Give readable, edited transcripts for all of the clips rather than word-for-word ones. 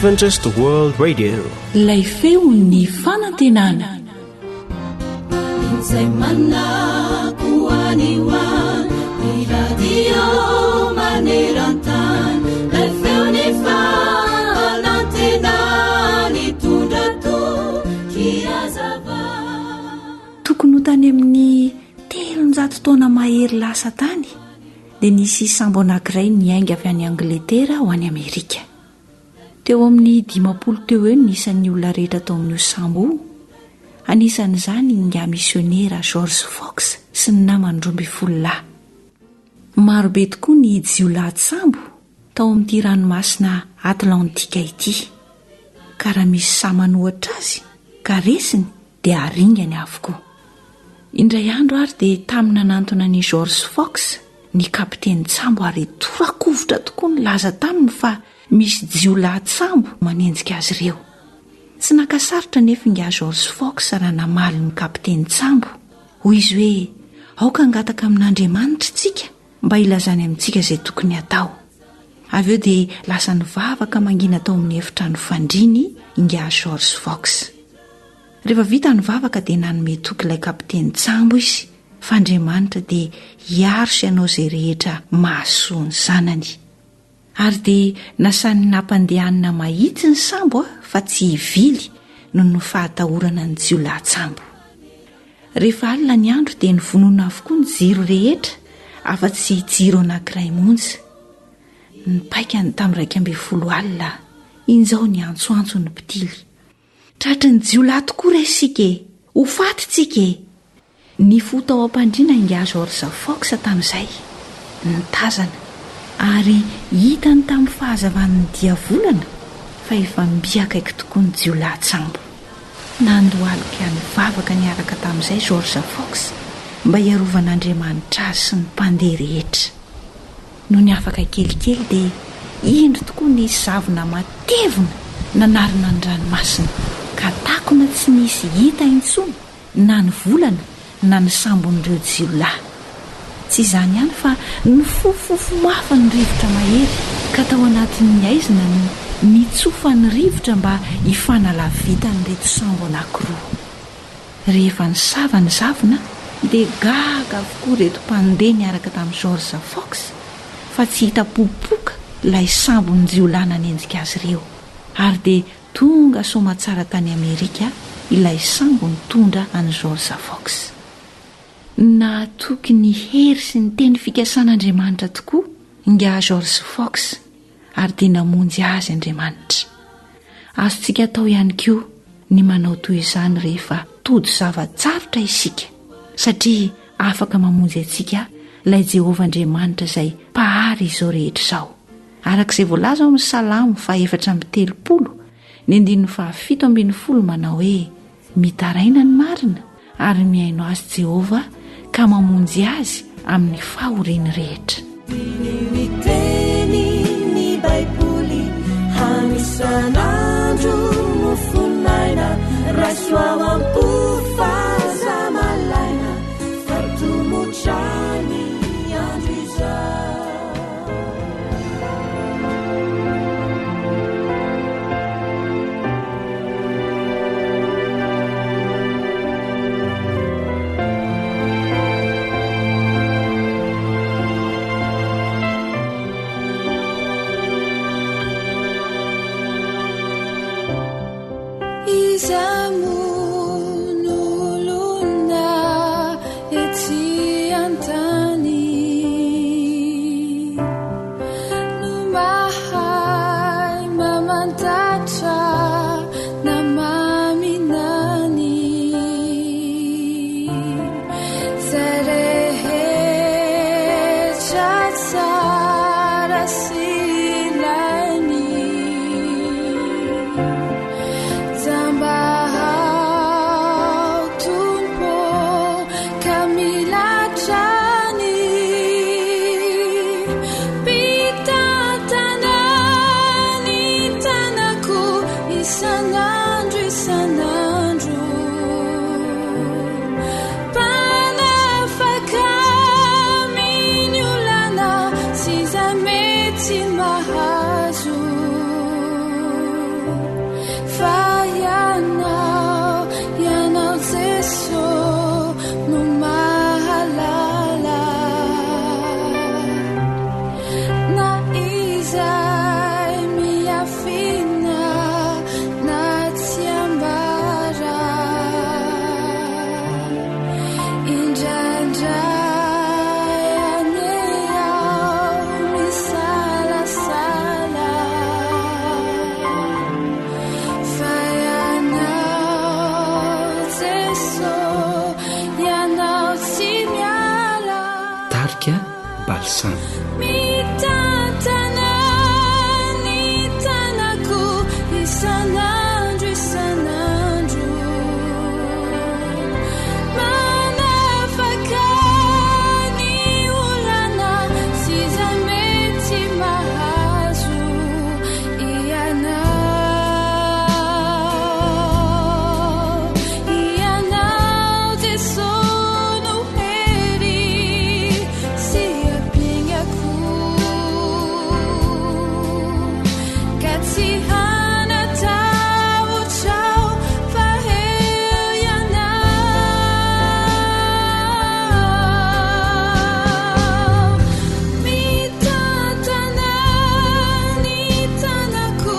Adventist World Radio. Ilay feon'ny fanantenana. Izay manako any ho any, ny radio maneran-tany, ilay feon'ny fanantenana nitondra toky hazava. Tokony ho tany amin'ny 300 taona mahery lasa tany dia nisy sambo anankiray niainga avy any Angletera ho any Amerika. Teo amin'ny 50 teo eo ny isan'ny olona rehetra tao amin'io sambo io, anisan'izany ingahy misionera George Fox sy ny namany 12 lahy. Marobe tokoa ny jiolahin-tsambo tao amin'ity ranomasina Atlantika ity, ka raha misy sahy manohatra azy ka resiny dia haringany avokoa. Indray andro ary dia tamy nanantona an'i George Fox ny kapitenin-tsambo ary torakovitra tokoa nilaza taminy fa misy jiolahin-tsambo manenjika azy ireo. Tsy naka sarotra anefa ingahy George Fox raha namaly ny kapitenin-tsambo. Hoy izy hoe, Aoka hangataka amin'Andriamanitra isika mba hilazany amintsika izay tokony hatao. Avy eo dia lasa nivavaka mangina tao amin'ny efitrano fandriany ingahy George Fox. Rehefa vita ny vavaka dia nanome toky ilay kapitenin-tsambo izy fa Andriamanitra dia hiaro sy hanao izay rehetra mahasoa ny zanany. Ary dia nasainy nampandehanina mahitsy ny sambo fa tsy hivily noho ny fahatahorana ny jiolahin-tsambo. Rehefa alina ny andro dia nivonona avokoa ny jiro rehetra afa-tsy jiro anankiray monja. Nipaika ny tamin'ny 11 alina, injao niantsoantso ny mpitily. Tratry ny jiolahy tokoa re isika e! Ho faty tsika e! Nifoha tao am-pandriana ingahy George Fox tamin'izay, nitazana, ary hitany tamin'ny fahazavan'ny diavolana fa efa mby akaiky tokoa ny jiolahin-tsambo. Nandohalika nivavaka niaraka tamin'izay George Fox mba hiarovan'Andriamanitra azy sy ny mpandeha rehetra. Nony afaka kelikely dia indro tokoa nisy zavona matevina nanarona ny ranomasina, ka takona tsy nisy hita intsony na ny volana na ny sambon'ireo jiolahy. Tsy izany ihany fa nifofofofo mafy ny rivotra mahery, ka tao anatin'ny haizina no nitsofan'ny rivotra mba hifanalavitan'ireto sambo anankiroa. Rehefa nisava ny zavona dia gaga avokoa ireto mpandeha niaraka tamin'i George Fox fa tsy hita popoka ilay sambon-jiolahy nanenjika azy ireo ary dia tonga soamatsara tany Amerika ilay sambo nitondra an'i George Fox. Nahatoky ny hery sy ny teny fikasan'Andriamanitra tokoa ingahy George Fox ary dia namonjy azy Andriamanitra. Azontsika atao ihany koa ny manao toy izany rehefa tojo zava-tsarotra isika, satria afaka mamonjy antsika ilay Jehovah Andriamanitra izay Mpahary izao rehetra izao. Araka izay voalaza ao amin'ny Salamo fahaefatra amby 30, ny andininy fahafito ambin'ny folo manao hoe, Mitaraina ny marina ary mihaino azy Jehovah ka mamonjy azy amin'ny fahoriany rehetra. Diniho ny tenin'ny Baiboly hany isan'andro mofon'aina raiso ao am-po fa aza malaina fa tomotra ny andro izao. Iza moa no olona? tarika Balsam. Mitantana ny tanako isan'andro isan'andro Manafaka ny olana sy izay mety mahazo Ianao Ianao Jeso no hery sy ampingako Ka tsy hana-tahotra aho fa eo Ianao Mitantana ny tanako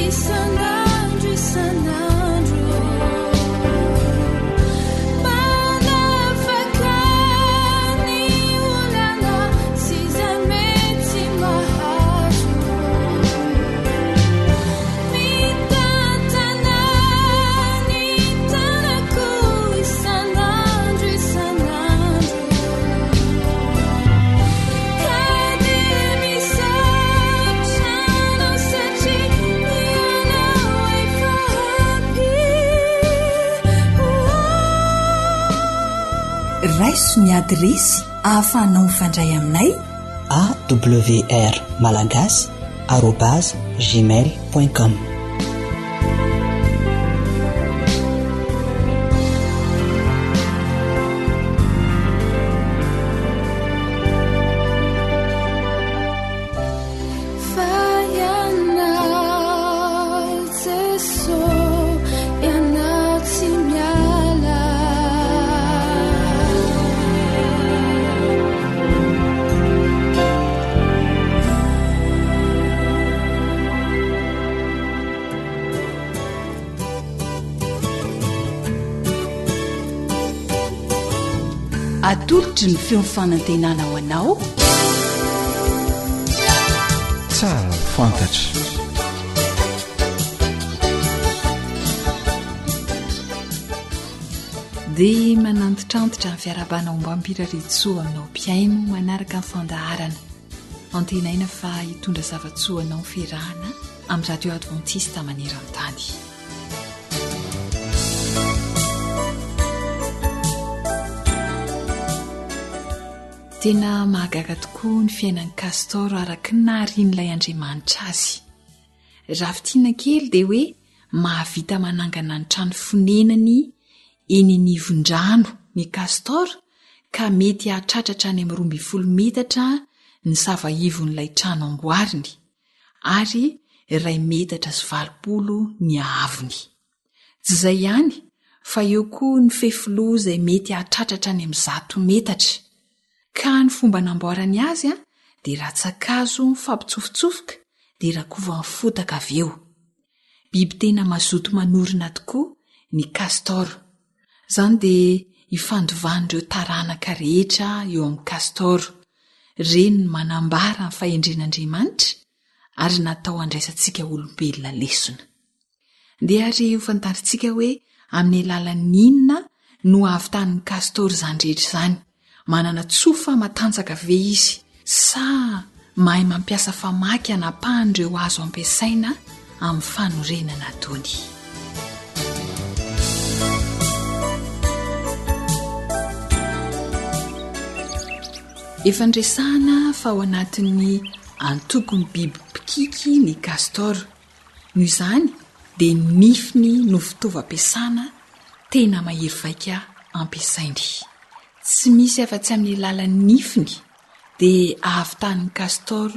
isan'andro isan'andro Manafaka ny olana sy izay mety mahazo Mitantana ny tanako isan'andro isan'andro Ka dia misaotra anao satria ianao efa ampy ho ahy. Raiso ny adiresy ahafahanao mifandray aminay. Awr Malagasy arobase gmail point com. Fa ianao Jeso, ianao tsy miala. Atolotry ny feon'ny fanantenana ho anao. Tsara ho fantatra. Dia manantitrantitra ny fiarahabana ombam-pirariantsoa aminao mpihaino manaraka ny fandaharana. Antenaina fa hitondra zava-tsoa anao ny fiarahana amin'ny Radio Adventiste maneran-tany. Tena mahagaga tokoa ny fiainan'i Castor araka ny naharian'ilay Andriamanitra azy. Raha fintinina kely dia hoe mahavita manangana ny trano fonenany eny anivon-drano ny castor ka mety hahatratra hatrany amin'ny 12 metatra ny sava-ivon'ilay trano amboariny ary iray metatra sy 80 ny haavony. Tsy izay ihany fa eo koa ny fefiloha izay mety hahatratra hatrany amin'ny 100 metatra. Ka ny fomba namboarany azy dia rantsan-kazo mifampitsofotsofoka dia rakovan'ny fotaka avy eo. Biby tena mazoto manorina tokoa ny castor. Izany dia ifandovan'ireo taranaka rehetra eo amin'ny castor. Ireny no manambara ny fahendren'Andriamanitra ary natao handraisantsika olombelona lesona. Ndeha àry ho fantarintsika hoe amin'ny alalan'ny inona no ahavitan'ny castor izany rehetra izany. Manana tsofa matanjaka ve izy, sa mahay mampiasa famaky hanapahany ireo hazo ampiasaina amin'ny fanorenana ataony? Efa niresahana fa ao anatin'ny antokon'ny biby mpikiky ny castor. Noho izany dia ny nifiny no fitaovam-piasana tena mahery vaika ampiasainy. Tsy misy afa-tsy amin'ny alalan'ny nifiny dia ahavitan'ny castor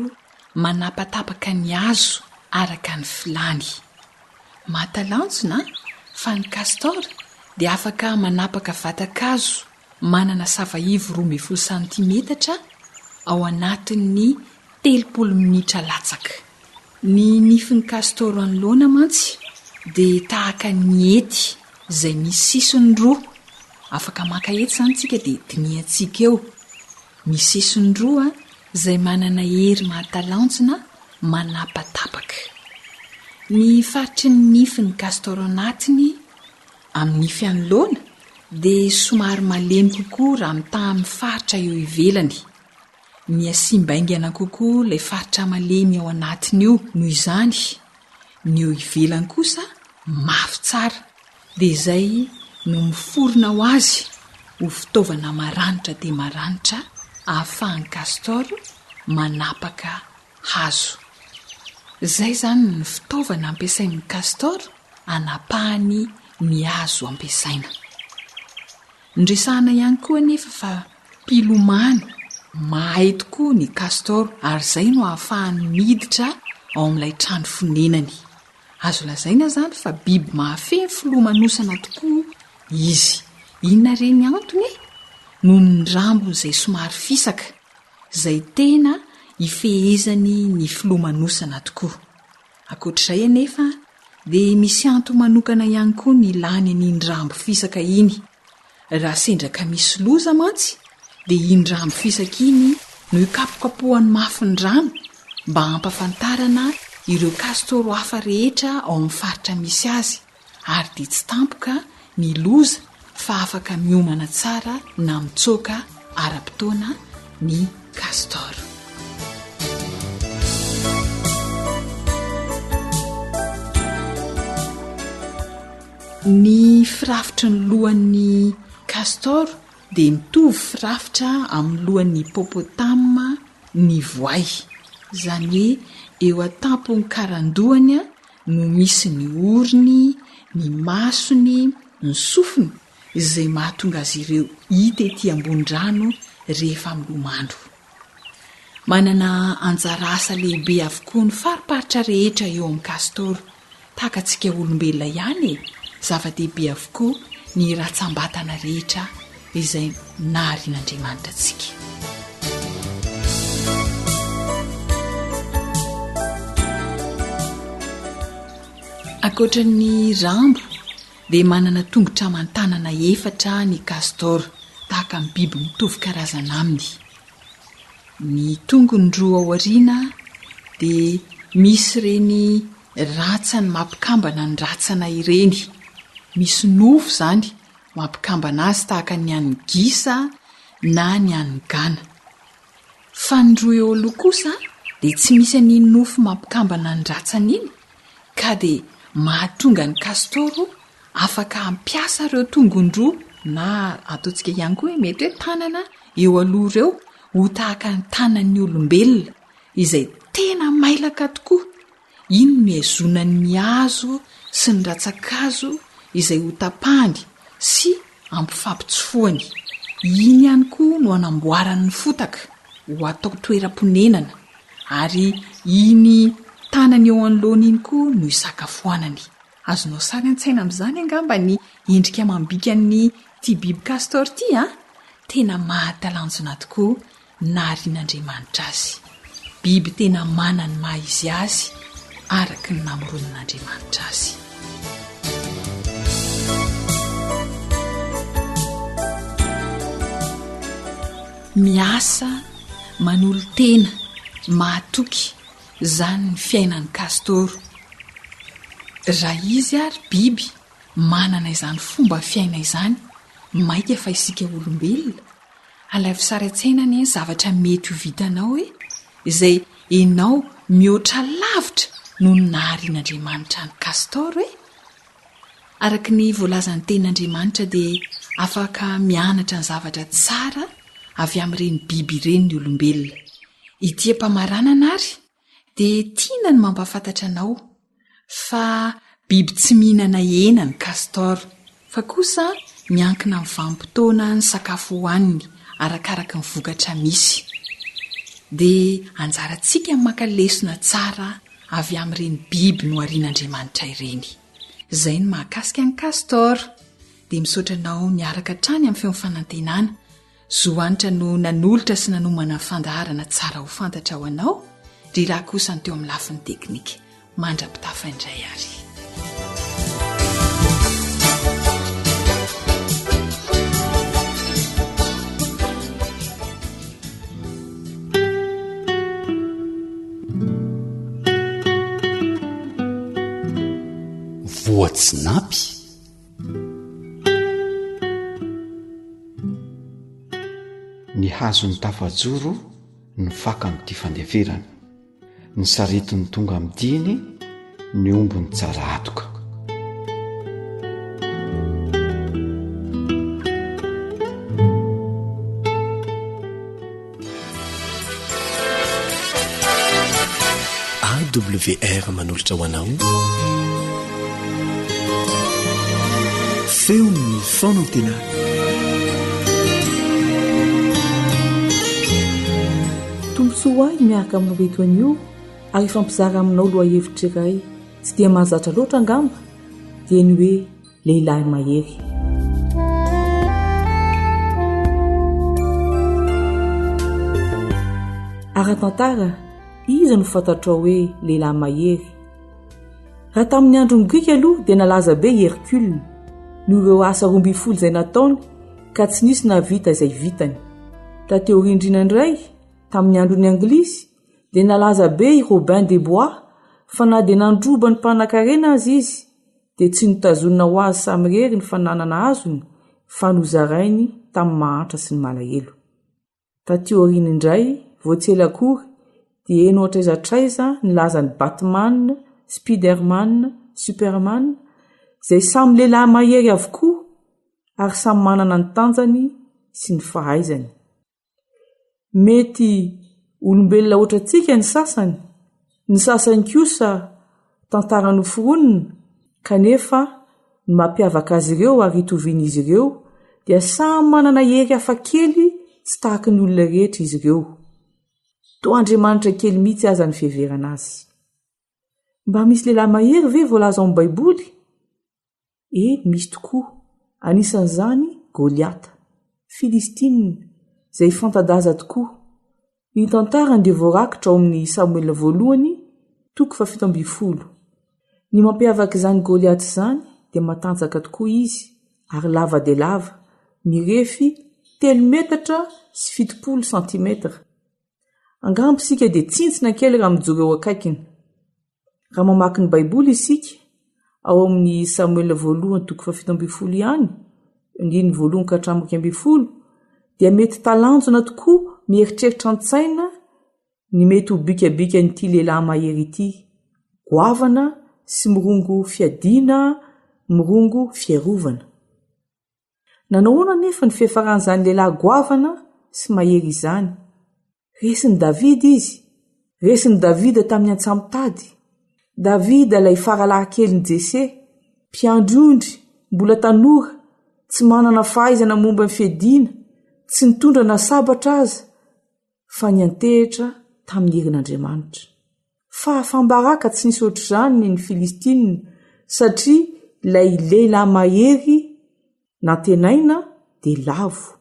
manapatapaka ny hazo araka ny filàny. Mahatalanjona fa ny castor dia afaka manapaka vatan-kazo manana sava-ivo 12 santimetatra ao anatin'ny 30 minitra latsaka. Ny nifin'ny castor anoloana mantsy dia tahaka ny hety izay misy sisiny roa, afaka maka hety izany tsika dia dinihantsika eo, misy sisiny roa izay manana hery mahatalanjona manapatapaka. Ny faritry ny nifin'ny castor anatiny amin'ny nify anoloana dia somary malemy kokoa raha mitaha amin'ny faritra eo ivelany. Miha-simba haingana kokoa ilay faritra malemy ao anatiny io noho izany, ny eo ivelany kosa mafy tsara, dia izay no miforona ho azy ho fitaovana maranitra dia maranitra ahafahan'ny castor manapaka hazo. Izay izany ny fitaovana ampiasain'ny castor anapahany ny hazo ampiasaina. Noresahana ihany koa anefa fa mpilomano mahay tokoa ny castor ary izay no ahafahany miditra ao amin'ilay trano fonenany. Azo lazaina izany fa biby mahafehy ny filomanosana tokoa izy. Inona re ny antony e? Noho ny rambony izay somary fisaka, izay tena ifehezany ny filomanosana tokoa. Ankoatr'izay anefa dia misy antony manokana ihany koa ny ilany an'iny rambo fisaka iny. Raha sendra ka misy loza mantsy dia iny rambo fisaka iny no ikapokapohany mafy ny rano mba hampafantarana ireo kastoro hafa rehetra ao amin'ny faritra misy azy ary dia tsy tampoka ny loza fa afaka miomana tsara na mitsoaka ara-potoana ny castor. Ny firafitry ny lohan'ny castor dia mitovy firafitra amin'ny lohan'ny hippopotame ny voay, izany hoe eo an-tampon'ny karandohany no misy ny orony, ny masony, ny sofiny, izay mahatonga azy ireo hita ety ambony rano rehefa milomano. Manana anjara asa lehibe avokoa ny fariparitra rehetra eo amin'ny castor, tahaka antsika olombelona ihany e! Zava-dehibe avokoa ny ratsam-batana rehetra izay naharian'Andriamanitra antsika. Ankoatra ny rambo dia manana tongotra aman-tanana efatra ny castor, tahaka ny biby mitovy karazana aminy. Ny tongony roa ao aoriana dia misy ireny ratsany mampikambana ny ratsana ireny. Misy nofo izany mampikambana azy tahaka ny an'ny gisa na ny an'ny gana. Fa ny roa eo aloha kosa dia tsy misy an'iny nofo mampikambana ny ratsana iny ka dia mahatonga ny castor afaka hampiasa ireo tongony roa na ataontsika ihany koa hoe mety hoe tanana eo aloha ireo ho tahaka ny tanan'ny olombelona izay tena mailaka tokoa. Iny no ihazonany ny hazo sy ny rantsan-kazo izay hotapahany sy ampifampitsofohany. Iny ihany koa no anamboarany ny fotaka ho atao toeram-ponenana ary iny tanany eo anoloana iny koa no isakafoanany. Azonao sary an-tsaina amin'izany angamba ny endrika amam-bikan'ity biby castor ity an! Tena mahatalanjona tokoa naharian'Andriamanitra azy. Biby tena mana ny maha izy azy araka ny namoronan'Andriamanitra azy. Miasa, manolo-tena, mahatoky, izany ny fiainan'ny castor. Raha izy ary biby manana izany fomba fiaina izany, mainka fa isika olombelona? Alaivo sary an-tsaina anie ny zavatra mety ho vitanao e! Izay enao mihoatra lavitra noho ny naharian'Andriamanitra an'i Castor e! Araka ny voalazan'ny Tenin'Andriamanitra dia afaka mianatra ny zavatra tsara avy amin'ireny biby ireny ny olombelona. Ity am-pamaranana ary dia tiana ny mampahafantatra anao fa biby tsy mihinana hena ny castor, fa kosa miankina amin'ny vanim-potoana ny sakafo hohaniny arakaraky ny vokatra misy. Dia anjarantsika ny maka lesona tsara avy amin'ireny biby noharian'Andriamanitra ireny. Izay ny mahakasika ny castor. Dia misaotra anao niaraka hatrany amin'ny feon'ny fanantenana. Zo Hanitra no nanolotra sy nanomana ny fandaharana tsara ho fantatra ho anao, ry raha kosa ny teo amin'ny lafiny teknika. Mandra-pitafa indray ary. Voatsinapy. Ny hazon'ny tafajoro. Ny fakan'ity fandeferana. Ny saretiny tonga amin'ny diany, ny ombiny tsara atoka. AWR manolotra ho anao Feon'ny fanantenana. Tombontsoa ho ahy ny miaraka aminao eto anio ary hifampizara aminao lohahevitra iray tsy dia mahazatra loatra angamba dia ny hoe lehilahy mahery. Ara-tantara, iza no fantatrao hoe lehilahy mahery? Raha tamin'ny andron'ny Grika aloha dia nalaza be i Hercule noho ireo asa 12 izay nataony ka tsy nisy nahavita izay vitany. Taty aoriana indrindra indray, tamin'ny andron'ny Anglisy, dia nalaza be i Robin des Bois fa na dia nandroba ny mpanankarena aza izy dia tsy notazonina ho azy samirery ny fananana azony fa nozarainy tamin'ny mahantra sy ny malahelo. Taty aoriana indray, vao tsy ela akory, dia heno hatraiza hatraiza ny lazan'i Batman, Spiderman, Superman, izay samy lehilahy mahery avokoa ary samy manana ny tanjany sy ny fahaizany. Mety olombelona hoatrantsika ny sasany, ny sasany kosa tantara noforonina, kanefa ny mampiavaka azy ireo ary itovian'izy ireo dia samy manana hery hafakely tsy tahaky ny olona rehetra izy ireo. Toa andriamanitra kely mihitsy aza ny fiheverana azy. Mba misy lehilahy mahery ve voalaza ao amin'ny Baiboly? Eny, misy tokoa. Anisan'izany Goliata, Filistinina, izay fanta-daza tokoa. Ny tantarany dia voarakitra ao amin'ny Samoela Voalohany, toko fahafito ambin'ny folo. Ny mampiavaka izany Goliata izany dia matanjaka tokoa izy ary lava dia lava, mirefy telo metatra sy 70 santimetatra. Angamba isika dia tsintsina kely raha mijoro eo akaikiny. Raha mamaky ny Baiboly isika, ao amin'ny Samoela voalohany toko fahafito ambin'ny folo ihany, andininy voalohany ka hatramin'ny 11, dia mety talanjona tokoa mieritreritra an-tsaina ny mety ho bikabikan'ity lehilahy mahery ity, goavana sy mirongo fiadiana, mirongo fiarovana. Nanao ahoana anefa ny fiafaran'izany lehilahy goavana sy mahery izany? Resin'i Davida izy. Resin'i Davida tamin'ny antsamotady. Davida ilay faralahy kelin'i Jese, mpiandry ondry, mbola tanora, tsy manana fahaizana momba ny fiadiana, tsy nitondra na sabatra aza, fa niantehitra tamin'ny herin'Andriamanitra. Fahafaham-baraka tsy nisy ohatr'izany ny Filistinina, satria ilay lehilahy mahery nantenaina dia lavo.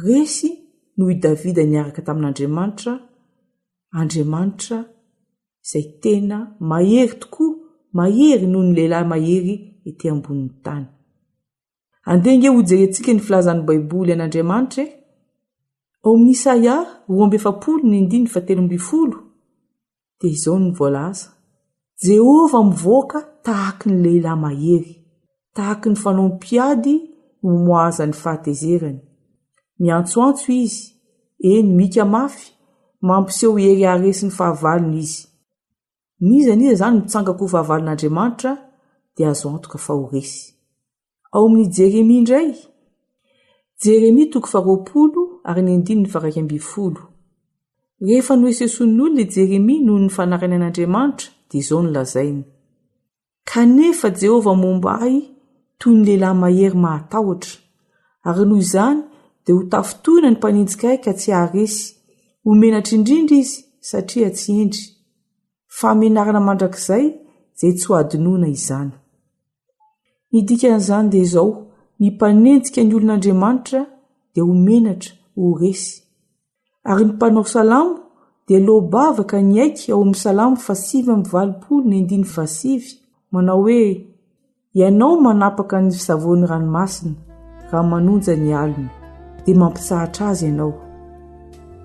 Resy noho i Davida niaraka tamin'Andriamanitra, Andriamanitra izay tena mahery tokoa, mahery noho ny lehilahy mahery ety ambonin'ny tany. Andeha ange hojerentsika ny filazan'ny Baiboly an'Andriamanitra e! Ao amin'ny Isaia 42 ny andininy fahatelo ambin'ny folo dia izao no voalaza, Jehovah mivoaka tahaky ny lehilahy mahery, tahaky ny fanao mpiady no moahazan'ny fahatezerany. Miantsoantso izy, eny, mika mafy, mampiseho hery haharesy ny fahavalony izy. N'iza n'iza izany mitsanga-ko fahavalon'Andriamanitra dia azo antoka fa ho resy. Ao amin'ny Jeremia indray, Jeremia toko faharoapolo ary ny andininy faha-iraika ambin'ny folo. Rehefa noesoesoin'ny olona i Jeremia noho ny fanarahany an'Andriamanitra dia izao no lazainy, Kanefa Jehovah momba ahy toy ny lehilahy mahery mahatahotra, ary noho izany dia ho tafintohina ny mpanenjika ahy ka tsy haharesy, ho menatra indrindra izy satria tsy hendry. Fahamenarana mandrakizay izay tsy ho hadinoina izany. Ny dikan'izany dia izao, ny mpanenjika ny olon'Andriamanitra dia ho menatra, ho resy. Ary ny mpanao salamo dia loa-bava ka niaiky ao amin'ny Salamo faha-89 ny andininy fahasivy, manao hoe, Ianao manapaka ny fisavoan'ny ranomasina, raha manonja ny alony, dia mampitsahatra azy Ianao.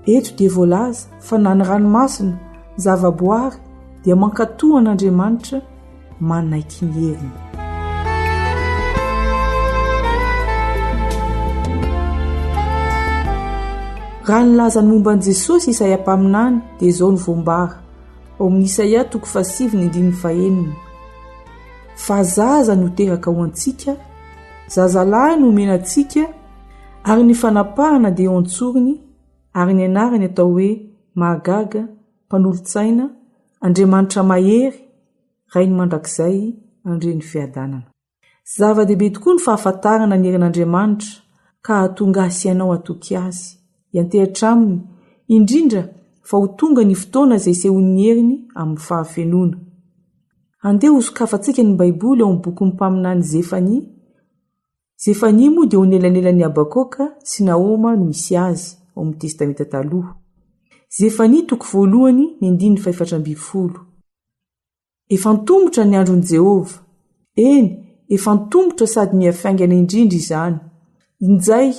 Eto dia voalaza fa na ny ranomasina, ny zavaboary, dia mankatò an'Andriamanitra, manaiky ny heriny. Raha nilaza ny momba an'i Jesosy Isaia mpaminany dia izao no voambara, ao amin'ny Isaia toko fahasivy ny andininy fahenina, Fa zaza no teraka ho antsika, zazalahy no omena antsika, ary ny fanapahana dia eo an-tsorony, ary ny anarany atao hoe Mahagaga, Mpanolo-tsaina, Andriamanitra Mahery, Rain'ny Mandrakizay, Andrian'ny Fiadanana. Zava-dehibe tokoa ny fahafantarana ny herin'Andriamanitra ka hahatonga ahy sy ianao hatoky Azy, hiantehatra Aminy, indrindra fa ho tonga ny fotoana izay hisehoan'ny heriny amin'ny fahafenoana. Andeha hosokafantsika ny Baiboly ao amin'ny bokin'ny mpaminany Zefania. Zefania moa dia eo anelanelan'i Habakoka sy Nahoma no misy azy, ao amin'ny Testamenta Taloha. Zefania toko voalohany ny andininy fahefatra ambinifolo. Efa antomotra ny andron'i Jehovah. Eny, efa antomotra sady mihafaingana indrindra izany. Injay,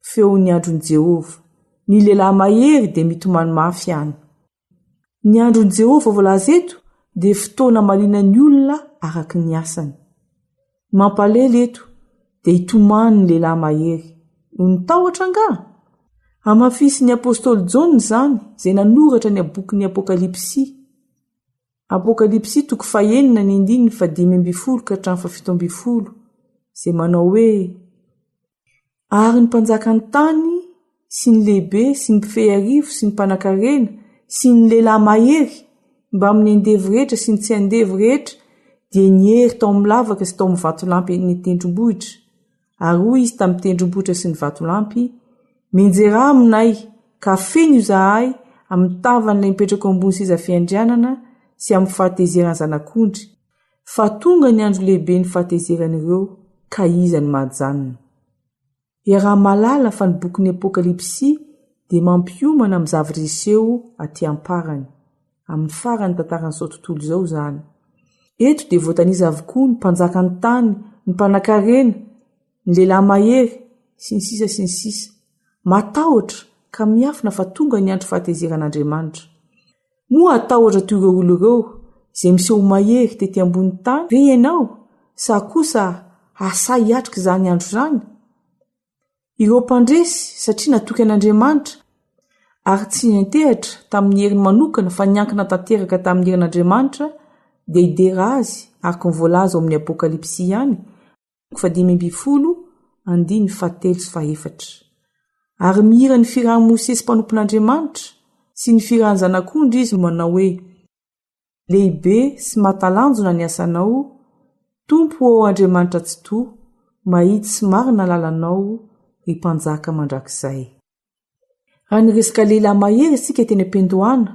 feon'ny andron'i Jehovah. Ny lehilahy mahery dia mitomany mafy any. Ny andron'i Jehovah voalaza eto dia fotoana hamaliana ny olona araka ny asany. Ny mampalahelo eto dia hitomany ny lehilahy mahery. Noho ny tahotra angaha? Hamafisin'ny apostoly Jaona izany, izay nanoratra ny bokin'ny Apokalypsy. Apokalypsy toko fahenina ny andininy fahadimy ambinifolo ka hatramin'ny fahafito ambinifolo, izay manao hoe, Ary ny mpanjakan'ny tany sy ny lehibe sy ny mpifehy arivo sy ny mpanankarena sy ny lehilahy mahery mbamin'ny andevo rehetra sy ny tsy andevo rehetra dia niery tao amin'ny lavaka sy tao amin'ny vatolampy eny an-tendrombohitra. Ary hoy izy tamin'ny tendrombohitra sy ny vatolampy, Mianjerà aminay, ka afeno izahay amin'ny tavan'ilay mipetraka eo ambony seza fiandrianana sy amin'ny fahatezeran'ny Zanak'ondry, fa tonga ny andro lehiben'ny fahatezeran'ireo, ka iza no mahajanona? Iaraha-mahalala fa ny bokin'ny Apokalypsy dia mampiomana amin'ny zavatra hiseho aty am-parany, amin'ny faran'ny tantaran'izao tontolo izao izany. Eto dia voatanisa avokoa ny mpanjakan'ny tany, ny mpanankarena, ny lehilahy mahery, sy ny sisa sy ny sisa. Matahotra ka miafina fa tonga ny andro fahatezeran'Andriamanitra. Moa hatahotra toy ireo olona ireo izay miseho ho mahery tety ambony tany ve ianao sa kosa hahasahy hiatrika izany andro izany? Ireo mpandresy satria natoky an'Andriamanitra ary tsy niantehatra tamin'ny heriny manokana fa niankina tanteraka tamin'ny herin'Andriamanitra dia hidera Azy araka ny voalaza ao amin'ny Apokalypsy ihany, toko fahadimy ambinifolo, andininy fahatelo sy fahefatra. Ary mihira ny firan'i Mosesy mpanompon'Andriamanitra sy ny firan'ny Zanak'ondry izy manao hoe, Lehibe sy mahatalanjona ny asanao, Tompo ô Andriamanitra Tsitoha, mahitsy sy marina lalanao, ry Mpanjaka mandrakizay. Raha niresaka lehilahy mahery isika teny am-piandohana,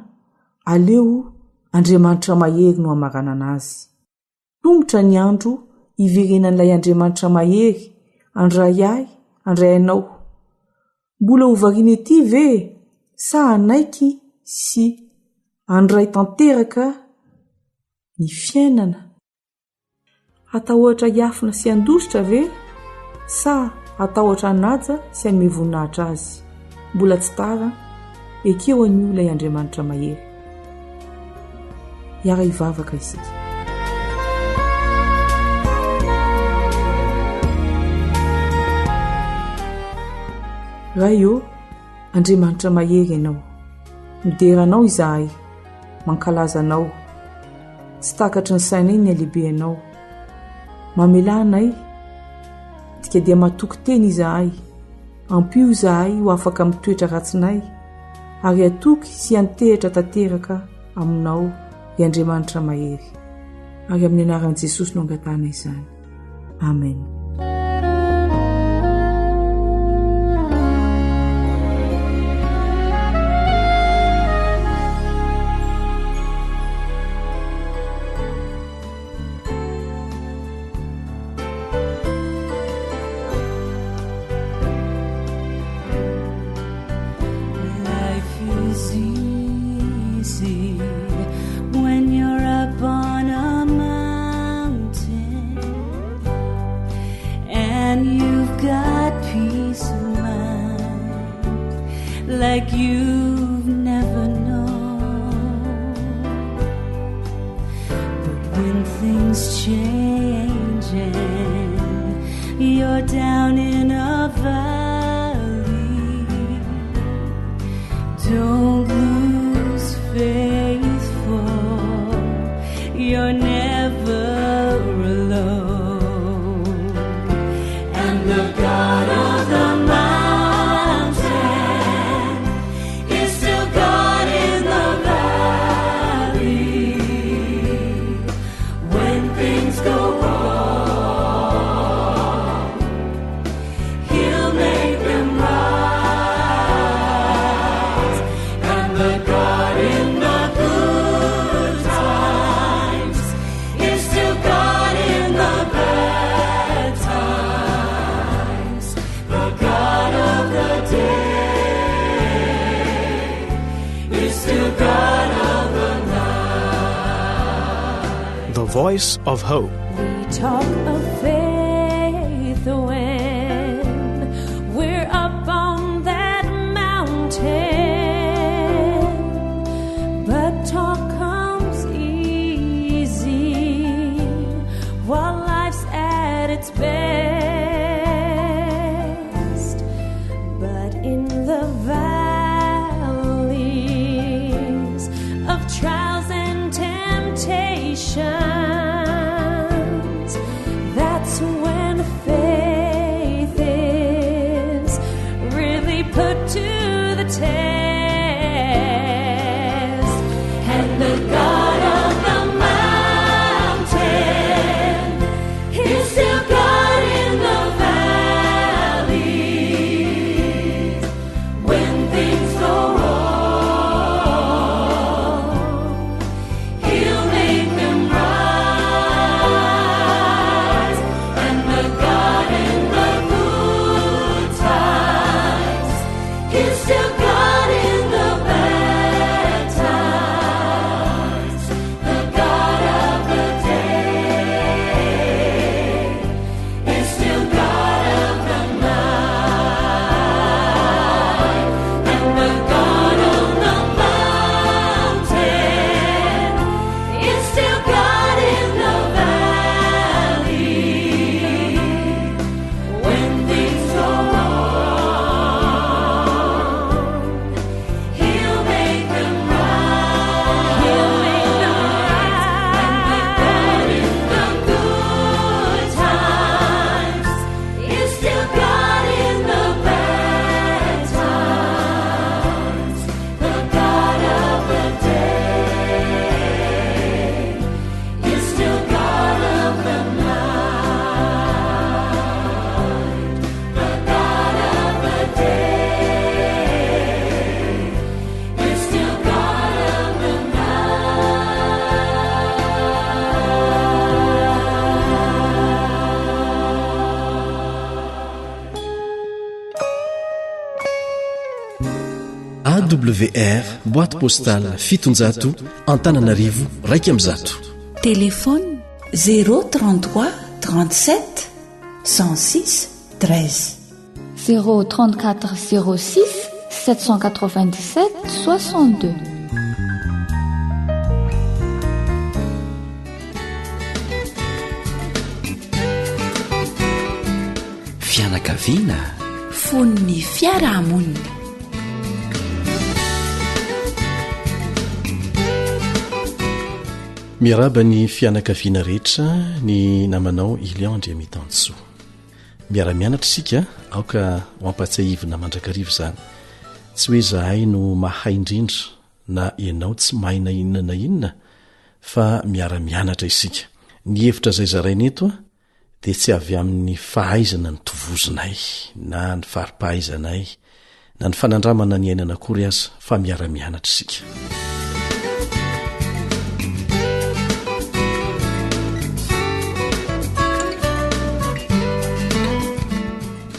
aleo Andriamanitra mahery no hamaranana azy. Tongotra ny andro hiverenan'ilay Andriamanitra mahery handray ahy, handray anao. Mbola ho variana ety ve sa hanaiky sy handray tanteraka ny fiainana? Hatahotra hiafina sy handositra ve sa hatahotra hanaja sy hanome voninahitra azy? Mbola tsy tara, ekeo anio ilay Andriamanitra mahery. Hiara-hivavaka isika. Ray ô, Andriamanitra mahery Ianao. Midera Anao izahay, mankalaza Anao. Tsy takatry ny sainay ny halehibeanao. Mamelà anay, dika dia matoky tena izahay. Ampio izahay ho afaka amin'ny toetra ratsinay, ary hatoky sy hiantehitra tanteraka aminao, ry Andriamanitra mahery. Ary amin'ny anaran'i Jesosy no angatahana izany. Amen. Life is easy when you're up on a mountain and you've got peace of mind like you've never known. But when things change and you're down in a valley. Voice of Hope. We talk of faith when we're up on that mountain. But talk comes easy while life's at its best. But in the valleys of trials and temptations, that's when faith is really put to the test. And the God of the mountain is still God in the valleys. When things go wrong, He'll make them rise. And the God in the good times is still God in the bad times. The God of the day is still God of the night. And the God on the mountain is still God in the valley. When things go wrong, He'll make them right. He'll make them right. And the God in the good times is still God in the bad times. The God of the day is still God of the night. The God of the day is still God of the AWR boîte postale 700 Antananarivo 101. Téléphone 033 37 106 13. 034 06 797 62. Fianakaviana. Fon'ny fiarahamonina. Miarahaba ny fianakaviana rehetra ny namanao Ilian Andriamitansoa. Miara-mianatra isika, aoka ho ampatsiahivina mandrakariva izany. Tsy hoe izahay no mahay indrindra na ianao tsy mahay na inona na inona fa miara-mianatra isika. Ny hevitra izay zaraina eto dia tsy avy amin'ny fahaizana notovozinay na ny fari-pahaizanay na ny fanandramana niainana akory aza fa miara-mianatra isika.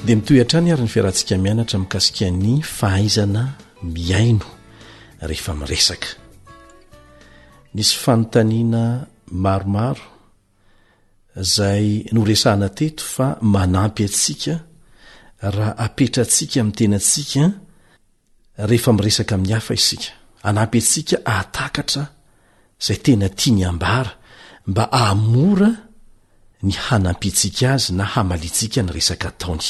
Dia mitohy hatrany ary ny fiarahantsika mianatra mikasika ny fahaizana mihaino rehefa miresaka. Nisy fanontaniana maromaro izay noresahana teto fa manampy antsika raha apetrantsika amin'ny tenantsika rehefa miresaka amin'ny hafa isika. Hanampy antsika hahatakatra izay tena tiany hambara mba hahamora ny hanampiantsika azy na hamaliantsika ny resaka ataony.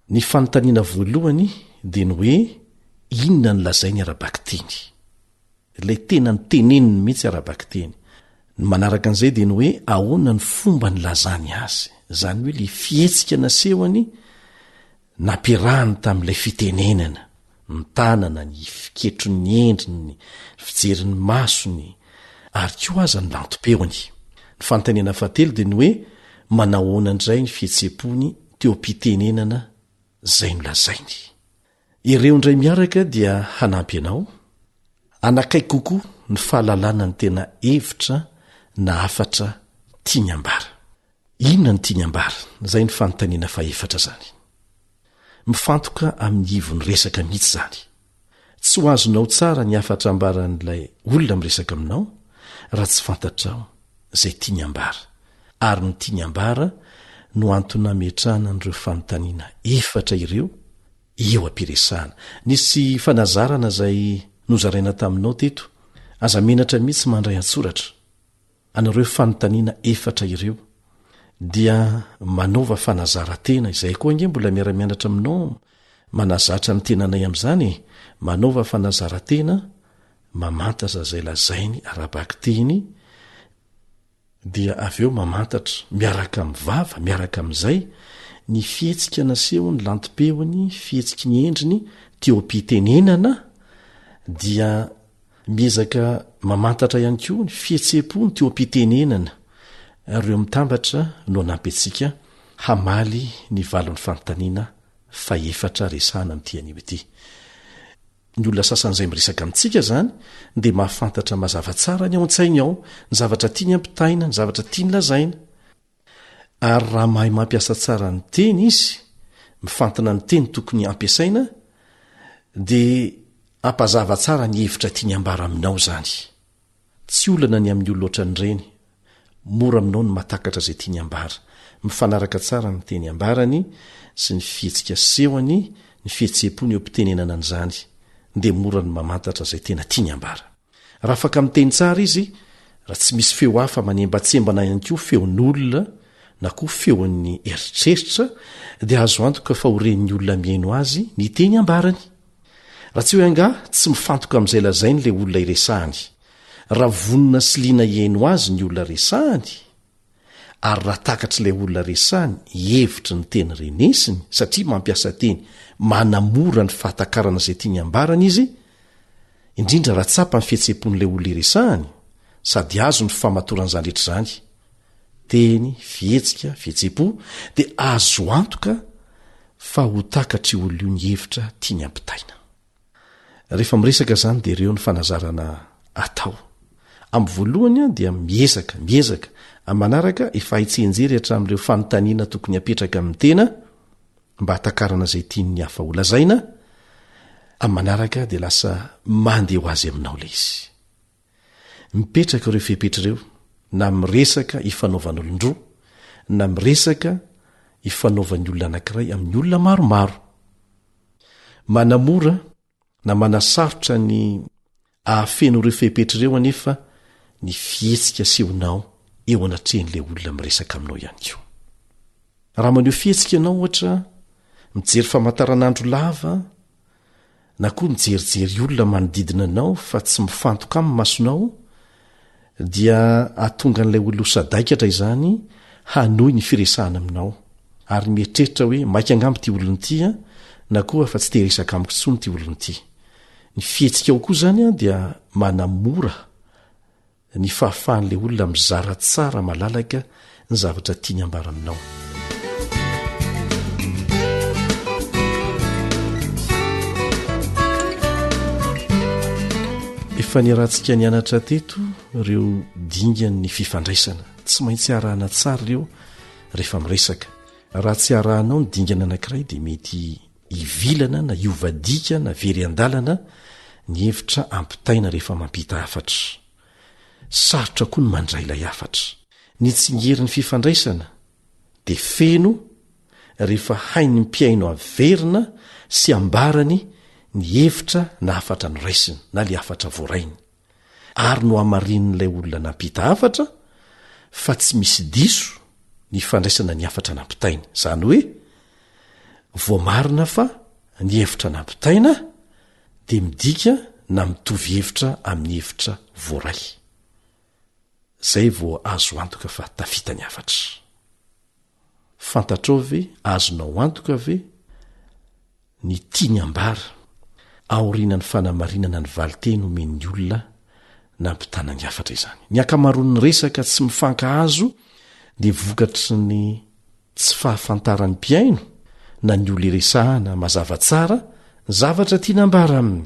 Ny fanontaniana voalohany dia ny hoe inona no lazainy ara-bakiteny? Ilay tena noteneniny mihitsy ara-bakiteny. Ny manaraka an'izay dia ny hoe ahoana ny fomba nilazany azy, izany hoe ilay fihetsika nasehony nampiarahany tamin'ilay fitenenana, ny tanana, ny fiketron'ny endriny, ny fijerin'ny masony, ary koa aza ny lantom-peony. Ny fanontaniana fahatelo dia ny hoe manahoana indray ny fihetseham-pony teo am-pitenenana izay nolazainy. Ireo indray miaraka dia hanampy anao hanakaiky kokoa ny fahalalana ny tena hevitra na hafatra tiany ambara. Inona no tiany ambara? Izay ny fanontaniana fahefatra izany. Mifantoka amin'ny ivon'ny resaka mihitsy izany. Tsy ho azonao tsara ny hafatra ambaran'ilay olona miresaka aminao raha tsy fantatrao. izay tiany ambara. Ary ny tiany ambara no antony nametrahana an'ireo fanontaniana efatra ireo eo am-piresahana. Nisy fanazarana izay nozaraina taminao teto, aza menatra mihitsy mandray an-tsoratra an'ireo fanontaniana efatra ireo dia manaova fanazaran-tena, izahay koa ange mbola miara-mianatra aminao manazatra ny tenanay amin'izany e, manaova fanazaran-tena mamantatra izay lazainy ara-bakiteny dia avy eo mamantatra miaraka amin'ny vava, miaraka amin'izay, ny fihetsika nasehony, lantom-peony, fihetsiky ny endriny teo am-pitenenana, dia miezaka mamantatra ihany koa ny fihetseham-pony teo am-pitenenana, ary ireo mitambatra no hanampy antsika hamaly ny valin'ny fanontaniana fahefatra resahana amin'ity anio ity. Ny olona sasany izay miresaka amintsika izany dia mahafantatra mazava tsara ny ao an-tsainy ao, ny zavatra tiany ampitaina, ny zavatra tiany lazaina. Ary raha mahay mampiasa tsara ny teny izy, mifantina ny teny tokony hampiasaina, dia hampazava tsara ny hevitra tiany hambara aminao izany. Tsy olana ny amin'ny olona ohatran'ireny, mora aminao ny mahatakatra izay tiany hambara. Mifanaraka tsara ny teny ambarany sy ny fihetsika asehony, ny fihetseham-pony eo am-pitenenana an'izany, dia mora ny mamantatra izay tena tiany hambara. Raha afaka miteny tsara izy, raha tsy misy feo hafa manembantsembana ihany koa feon'olona na koa feon'ny eritreritra, dia azo antoka fa ho ren'ny olona mihaino azy ny teny ambarany. Raha tsy hoe angaha tsy mifantoka amin'izay lazainy ilay olona iresahany. Raha vonona sy liana hihaino azy ny olona resahany, ary raha takatr'ilay olona resahany hevitry ny teny renesiny satria mampiasa teny manamora ny fahatakarana izay tiany hambarana izy, indrindra raha tsapa ny fihetseham-pon'ilay olona iresahany, sady azo ny famatoran'izany rehetra izany, teny, fihetsika, fihetseham-po, dia azo antoka fa ho takatr'io olona io ny hevitra tiany hampitaina. Rehefa miresaka izany dia ireo ny fanazarana atao. Amin'ny voalohany dia miezaka, miezaka. Amin'ny manaraka efa hay tsianjery hatramin'ireo fanontaniana tokony hapetraka amin'ny tena mba hahatakarana izay tian'ny hafa holazaina, amin'ny manaraka dia lasa mandeha ho azy aminao ilay izy. Mipetraka ireo fepetra ireo na miresaka ifanaovan'olon-droa na miresaka ifanaovan'ny olona anankiray amin'ny olona maromaro. Manamora na manasarotra ny ahafeno ireo fepetra ireo anefa ny fihetsika asehonao eo anatrehan'ilay olona miresaka aminao ihany koa. Raha maneho fihetsika ianao ohatra, mijery famantaranandro lava, na koa mijerijery olona manodidina anao fa tsy mifantoka amin'ny masonao, dia hahatonga an'ilay olona ho sadaikatra izany hanohy ny firesahana aminao, ary mieritreritra hoe maika angamba ity olona ity an, na koa fa tsy te hiresaka amiko intsony ity olona ity. Ny fihetsikao koa izany an dia manamora ny fahafahan'ilay olona mizara tsara malalaka ny zavatra tiany ambara aminao. Efa niarahantsika nianatra teto ireo dingan'ny fifandraisana. Tsy maintsy arahana tsara ireo rehefa miresaka. Raha tsy arahanao ny dingana anankiray dia mety hivilana na hiova dika na very an-dalana ny hevitra ampitaina rehefa mampita hafatra. Sarotra koa ny mandray ilay hafatra. Ny tsingerin'ny fifandraisana dia feno rehefa hain'ny mpihaino averina sy ambarany ny hevitra na hafatra noraisiny na ilay hafatra voarainy. Ary nohamarinin'ilay olona nampita hafatra fa tsy misy diso ny fandraisana ny hafatra nampitainy. Izany hoe, voamarina fa ny hevitra nampitaina dia midika na mitovy hevitra amin'ny hevitra voaray. Izay vao azo antoka fa tafita ny hafatra. Fantatrao ve, azonao antoka ve, ny tiany ambara, aorianan'ny fanamarinana ny valinteny omen'ny olona nampitana ny hafatra izany? Ny ankamaroan'ny resaka tsy mifankahazo dia vokatry ny tsy fahafantaran'ny mpihaino na ny olona iresahana mazava tsara ny zavatra tiana ambara aminy.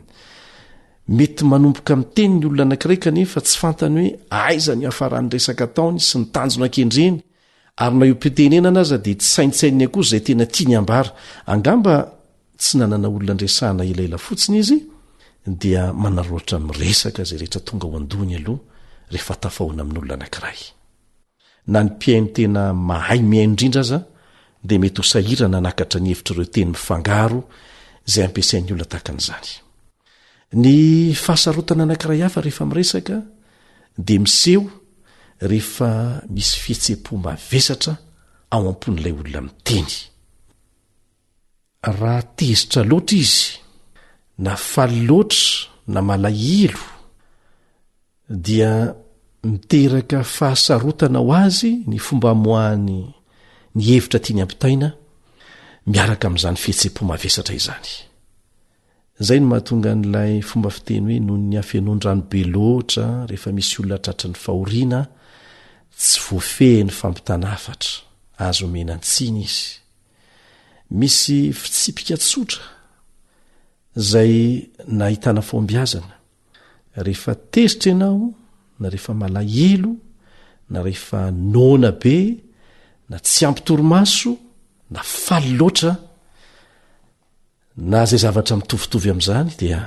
Mety manomboka miteny ny olona anankiray kanefa tsy fantany hoe aiza ny hiafaran'ny resaka ataony sy ny tanjona kendreny, Ary na eo am-pitenenana aza dia tsy saintsaininy akory izay tena tiany hambara. Angamba tsy nanana olona niresahana elaela fotsiny izy dia manararaotra miresaka izay rehetra tonga ao an-dohany aloha rehefa tafahoana amin'olona anankiray. Na ny mpihaino tena mahay mihaino indrindra aza dia mety ho sahirana hanakatra ny hevitr'ireo teny mifangaro izay ampiasain'ny olona tahaka an'izany. Ny fahasarotana anankiray hafa rehefa miresaka dia miseho rehefa misy fihetseham-po mavesatra ao am-pon'ilay olona miteny. Raha tezitra loatra izy, na faly loatra na malahelo, dia miteraka fahasarotana ho azy ny fomba amoahany ny hevitra tiany hampitaina miaraka amin'izany fihetseham-po mavesatra izany. Izay no mahatonga an'ilay fomba fiteny hoe noho ny hafenoan-drano be loatra rehefa misy olona tratry ny fahoriana, tsy voafehy ny fampitana hafatra, azo omena an-tsiny izy. Misy fitsipika tsotra izay nahitana fahombiazana. Rehefa tezitra ianao, na rehefa malahelo, na rehefa noana be, na tsy ampy torimaso, na faly loatra, na izay zavatra mitovitovy amin'izany dia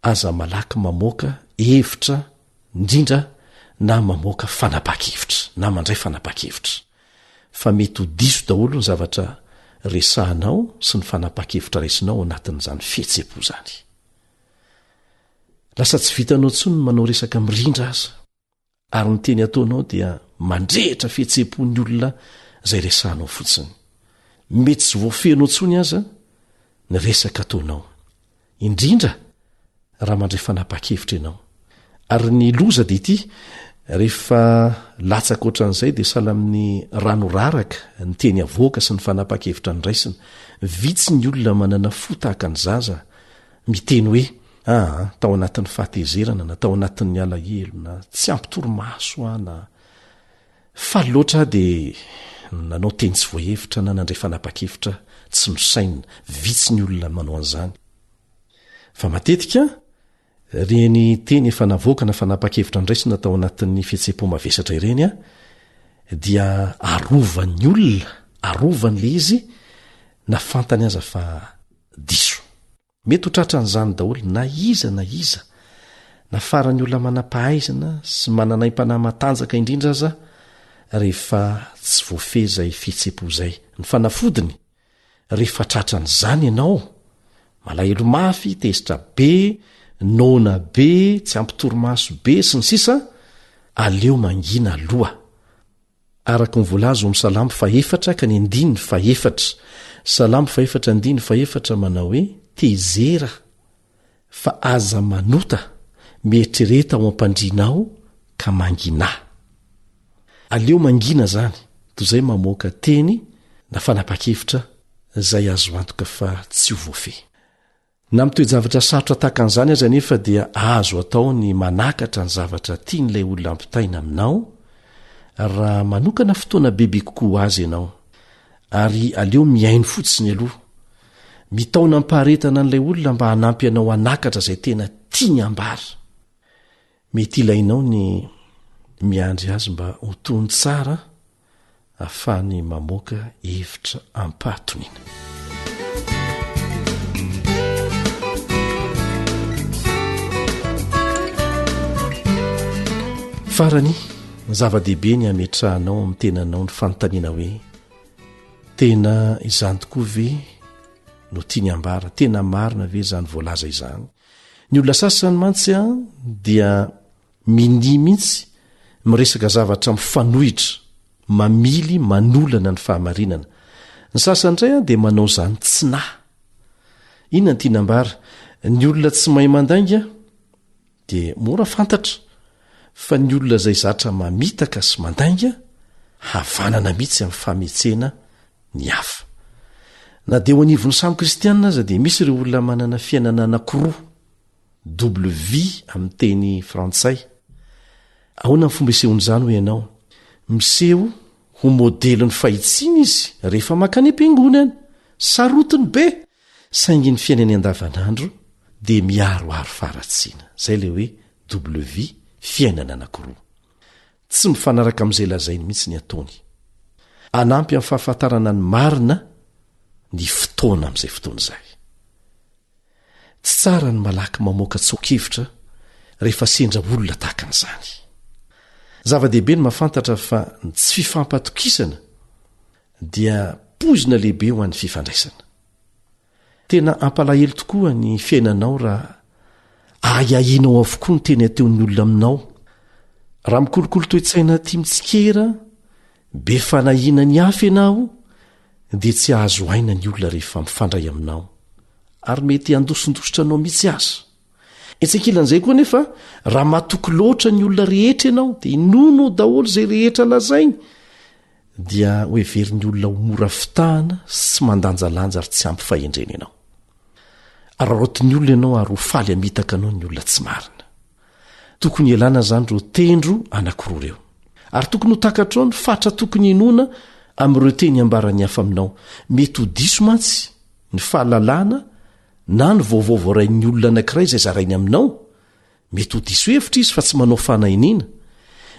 aza malaky mamoaka hevitra indrindra na mamoaka fanapahan-kevitra na mandray fanapahan-kevitra fa mety ho diso daholo ny zavatra resahanao sy ny fanapahan-kevitra raisinao ao anatin'izany fihetseham-po izany. Lasa tsy vitanao intsony ny manao resaka mirindra aza. Ary ny teny ataonao dia mandrehitra fihetseham-pon'ny olona izay resahanao fotsiny. Mety tsy voafehinao intsony aza ny resaka ataonao. Indrindra raha mandray fanapahan-kevitra ianao. Ary ny loza dia ity, rehefa latsaka ohatran'izay dia sahala amin'ny rano raraka ny teny avoaka sy ny fanapahan-kevitra noraisina. Vitsy ny olona manana fo tahaka ny zaza miteny hoe aa tao anatin'ny fahatezerana na tao anatin'ny alahelo na tsy ampy torimaso aho na faly loatra aho dia nanao teny tsy voahevitra na nandray fanapa-kevitra tsy nosainina. Vitsy ny olona manao an'izany. Fa matetika ireny teny efa navoaka na fanapa-kevitra noraisina tao anatin'ny fihetseham-po mavesatra ireny dia arovan'ny olona, arovany ilay izy na fantany aza fa diso. Mety ho tratran'izany daholo na iza na iza, na faran'ny olona manam-pahaizana sy manana aim-panahy matanjaka indrindra aza rehefa tsy voafehy izay fihetseham-po izay. Ny fanafodiny, rehefa tratran'izany ianao, malahelo mafy, tezitra be, noana be, tsy ampy torimaso be, sy ny sisa, aleo mangina aloha. Araka ny voalaza ao amin'ny Salamo fahefatra ka ny andininy fahefatra. Salamo fahefatra andininy fahefatra manao hoe, Tezera, fa aza manota, mieritrereta ao am-pandrianao ka manginà. Aleo mangina izany, toy izay mamoaka teny na fanapahan-kevitra izay azo antoka fa tsy ho voafehy. Na amin'ny toe-javatra sarotra tahaka an'izany aza anefa dia azo atao ny manakatra ny zavatra tian'ilay olona ampitaina aminao raha manokana fotoana bebe kokoa ho azy ianao, ary aleo mihaino fotsiny aloha. Mitaona am-paharetana an'ilay olona mba hanampy anao hanakatra izay tena tiany hambara. Mety ilainao ny miandry azy mba ho tony tsara ahafahany mamoaka hevitra am-pahatoniana. Farany, zava-dehibe ny hametrahanao amin'ny tenanao ny fanontaniana hoe, Tena izany tokoa ve no tiany hambara? Tena marina ve izany voalaza izany? Ny olona sasany mantsy dia minia mihitsy miresaka zavatra mifanohitra, mamily manolana ny fahamarinana. Ny sasany indray dia manao izany tsy nahy. Inona no tiana ambara? Ny olona tsy mahay mandainga dia mora fantatra fa ny olona izay zatra mamitaka sy mandainga, havanana mihitsy amin'ny fametsena ny hafa. Na dia eo anivon'ny samy kristianina aza dia misy ireo olona manana fiainana anankiroa, double vie amin'ny teny frantsay. Ahoana ny fomba isehoan'izany hoy ianao? Miseho ho modelin'ny fahitsiana izy rehefa mankany am-piangonana. Sarotiny be! Saingy ny fiainany andavanandro dia miharoharo faharatsiana. Izay ilay hoe double vie, fiainana anankiroa. Tsy mifanaraka amin'izay lazainy mihitsy ny ataony. Hanampy amin'ny fahafantarana ny marina ny fotoana amin'izay fotoana izay. Tsy tsara ny malaky mamoaka tsoa-kevitra rehefa sendra olona tahaka an'izany. Zava-dehibe ny mahafantatra fa ny tsy fifampatokisana dia poizina lehibe ho an'ny fifandraisana. Tena hampalahelo tokoa ny fiainanao raha ahiahianao avokoa ny teny ateon'ny olona aminao. Raha mikolokolo toe-tsaina tia mitsikera, be fanahiana ny hafa ianao, dia tsy hahazo aina ny olona rehefa mifandray aminao, ary mety handosindositra anao mihitsy aza. Etsy ankilan'izay koa anefa, raha matoky loatra ny olona rehetra ianao, dia inoanao daholo izay rehetra lazainy, dia hoheverin'ny olona ho mora fitahana sy tsy mandanjalanja ary tsy ampy fahendrena ianao. Araraotin'ny olona ianao ary ho faly hamitaka anao ny olona tsy marina. Tokony hialana izany ireo tendro anankiroa ireo. Ary tokony ho takatrao ny fatra tokony hinoana amin'ireo teny ambaran'ny hafa aminao. Mety ho diso mantsy ny fahalalana na ny vaovao voarain'ny olona anankiray izay zarainy aminao. Mety ho diso hevitra izy fa tsy manao fanahiniana.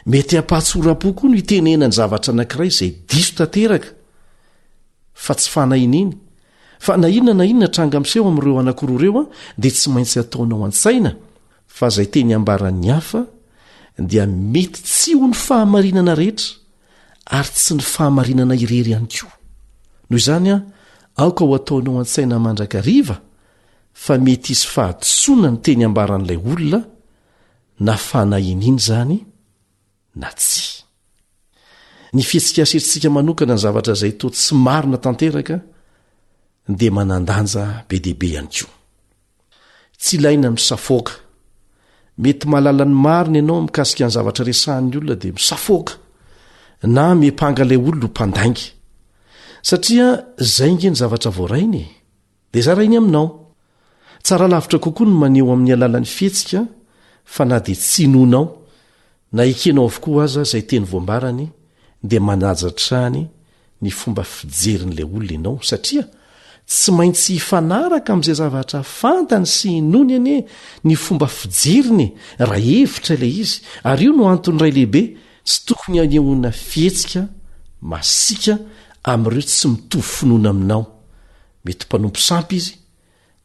Mety hampahatsoram-po koa no hitenenany zavatra anankiray izay diso tanteraka fa tsy fanahiniana. Fa na inona na inona tranga miseho amin'ireo anankiroa ireo dia tsy maintsy ataonao an-tsaina fa izay teny ambaran'ny hafa dia mety tsy ho ny fahamarinana rehetra ary tsy ny fahamarinana irery ihany koa. Noho izany, aoka ho ataonao an-tsaina mandrakariva fa mety hisy fahadisoana ny teny ambaran'ilay olona na fanahiniana izany na tsia. Ny fihetsika asetrintsika manokana ny zavatra izay toa tsy marina tanteraka dia manan-danja be dia be ihany koa. Tsy ilaina ny misafoaka. Mety mahalala ny marina ianao mikasika ny zavatra resahan'ny olona dia misafoaka na miampanga ilay olona ho mpandainga. Satria izay nge ny zavatra voarainy e! Dia zarainy aminao. Tsara lavitra kokoa ny maneho amin'ny alalan'ny fihetsika fa na dia tsy inoanao na ekenao avokoa aza izay teny voambarany dia manaja hatrany ny fomba fijerin'ilay olona ianao satria tsy maintsy hifanaraka amin'izay zavatra fantany sy inoany anie ny fomba fijeriny raha hevitra ilay izy ary io no antony iray lehibe tsy tokony hanehoana fihetsika masiaka amin'ireo tsy mitovy finoana aminao Mety mpanompo sampy izy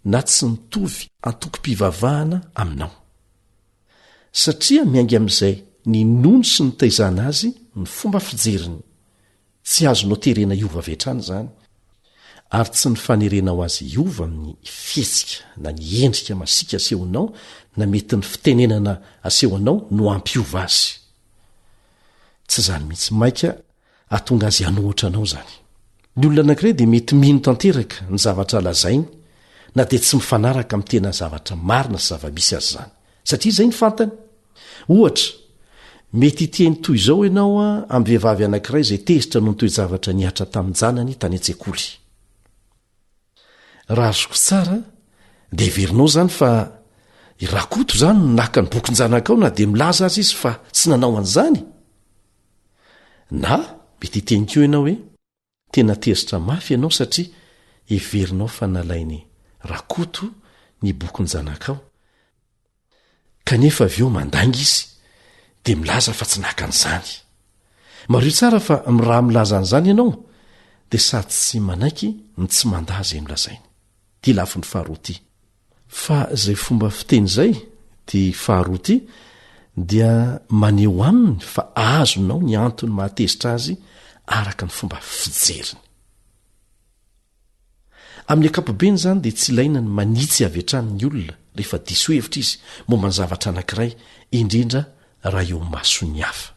na tsy mitovy antokom-pivavahana aminao. Satria miainga amin'izay ninoany sy nitaizana azy ny fomba fijeriny. Tsy azonao terena hiova avy hatrany izany, ary tsy ny fanerenao azy hiova amin'ny fihetsika na ny endrika masiaka asehonao na mety ny fitenenana asehonao no hampiova azy. Tsy izany mihitsy. Mainka hahatonga azy hanohitra anao izany. Ny olona anankiray dia mety mino tanteraka ny zavatra lazainy na dia tsy mifanaraka amin'ny tena zavatra marina sy zava-misy aza izany, satria izay no fantany. Ohatra, mety hiteny toy izao ianao amin'ny vehivavy anankiray izay tezitra noho ny toe-javatra nihatra tamin-janany tany an-tsekoly. Raha azoko tsara dia heverinao izany fa i Rakoto izany no naka ny bokin-janakao na dia milaza aza izy fa tsy nanao an'izany? Na mety hiteny koa ianao hoe tena tezitra mafy ianao satria heverinao fa nalain'i Rakoto ny bokin-janakao, kanefa avy eo mandainga izy dia milaza fa tsy naka an'izany. Mariho tsara fa raha milaza an'izany ianao dia sady tsy manaiky no tsy mandà izay nolazainy. Ity lafiny faharoa ity. Fa izay fomba fiteny izay, ity faharoa ity, dia maneho aminy fa azonao ny antony mahatezitra azy araka ny fomba fijeriny. Amin'ny ankapobeny izany dia tsy ilaina ny manitsy avy hatrany ny olona rehefa diso hevitra izy momba ny zavatra anankiray, indrindra raha eo imason'ny hafa.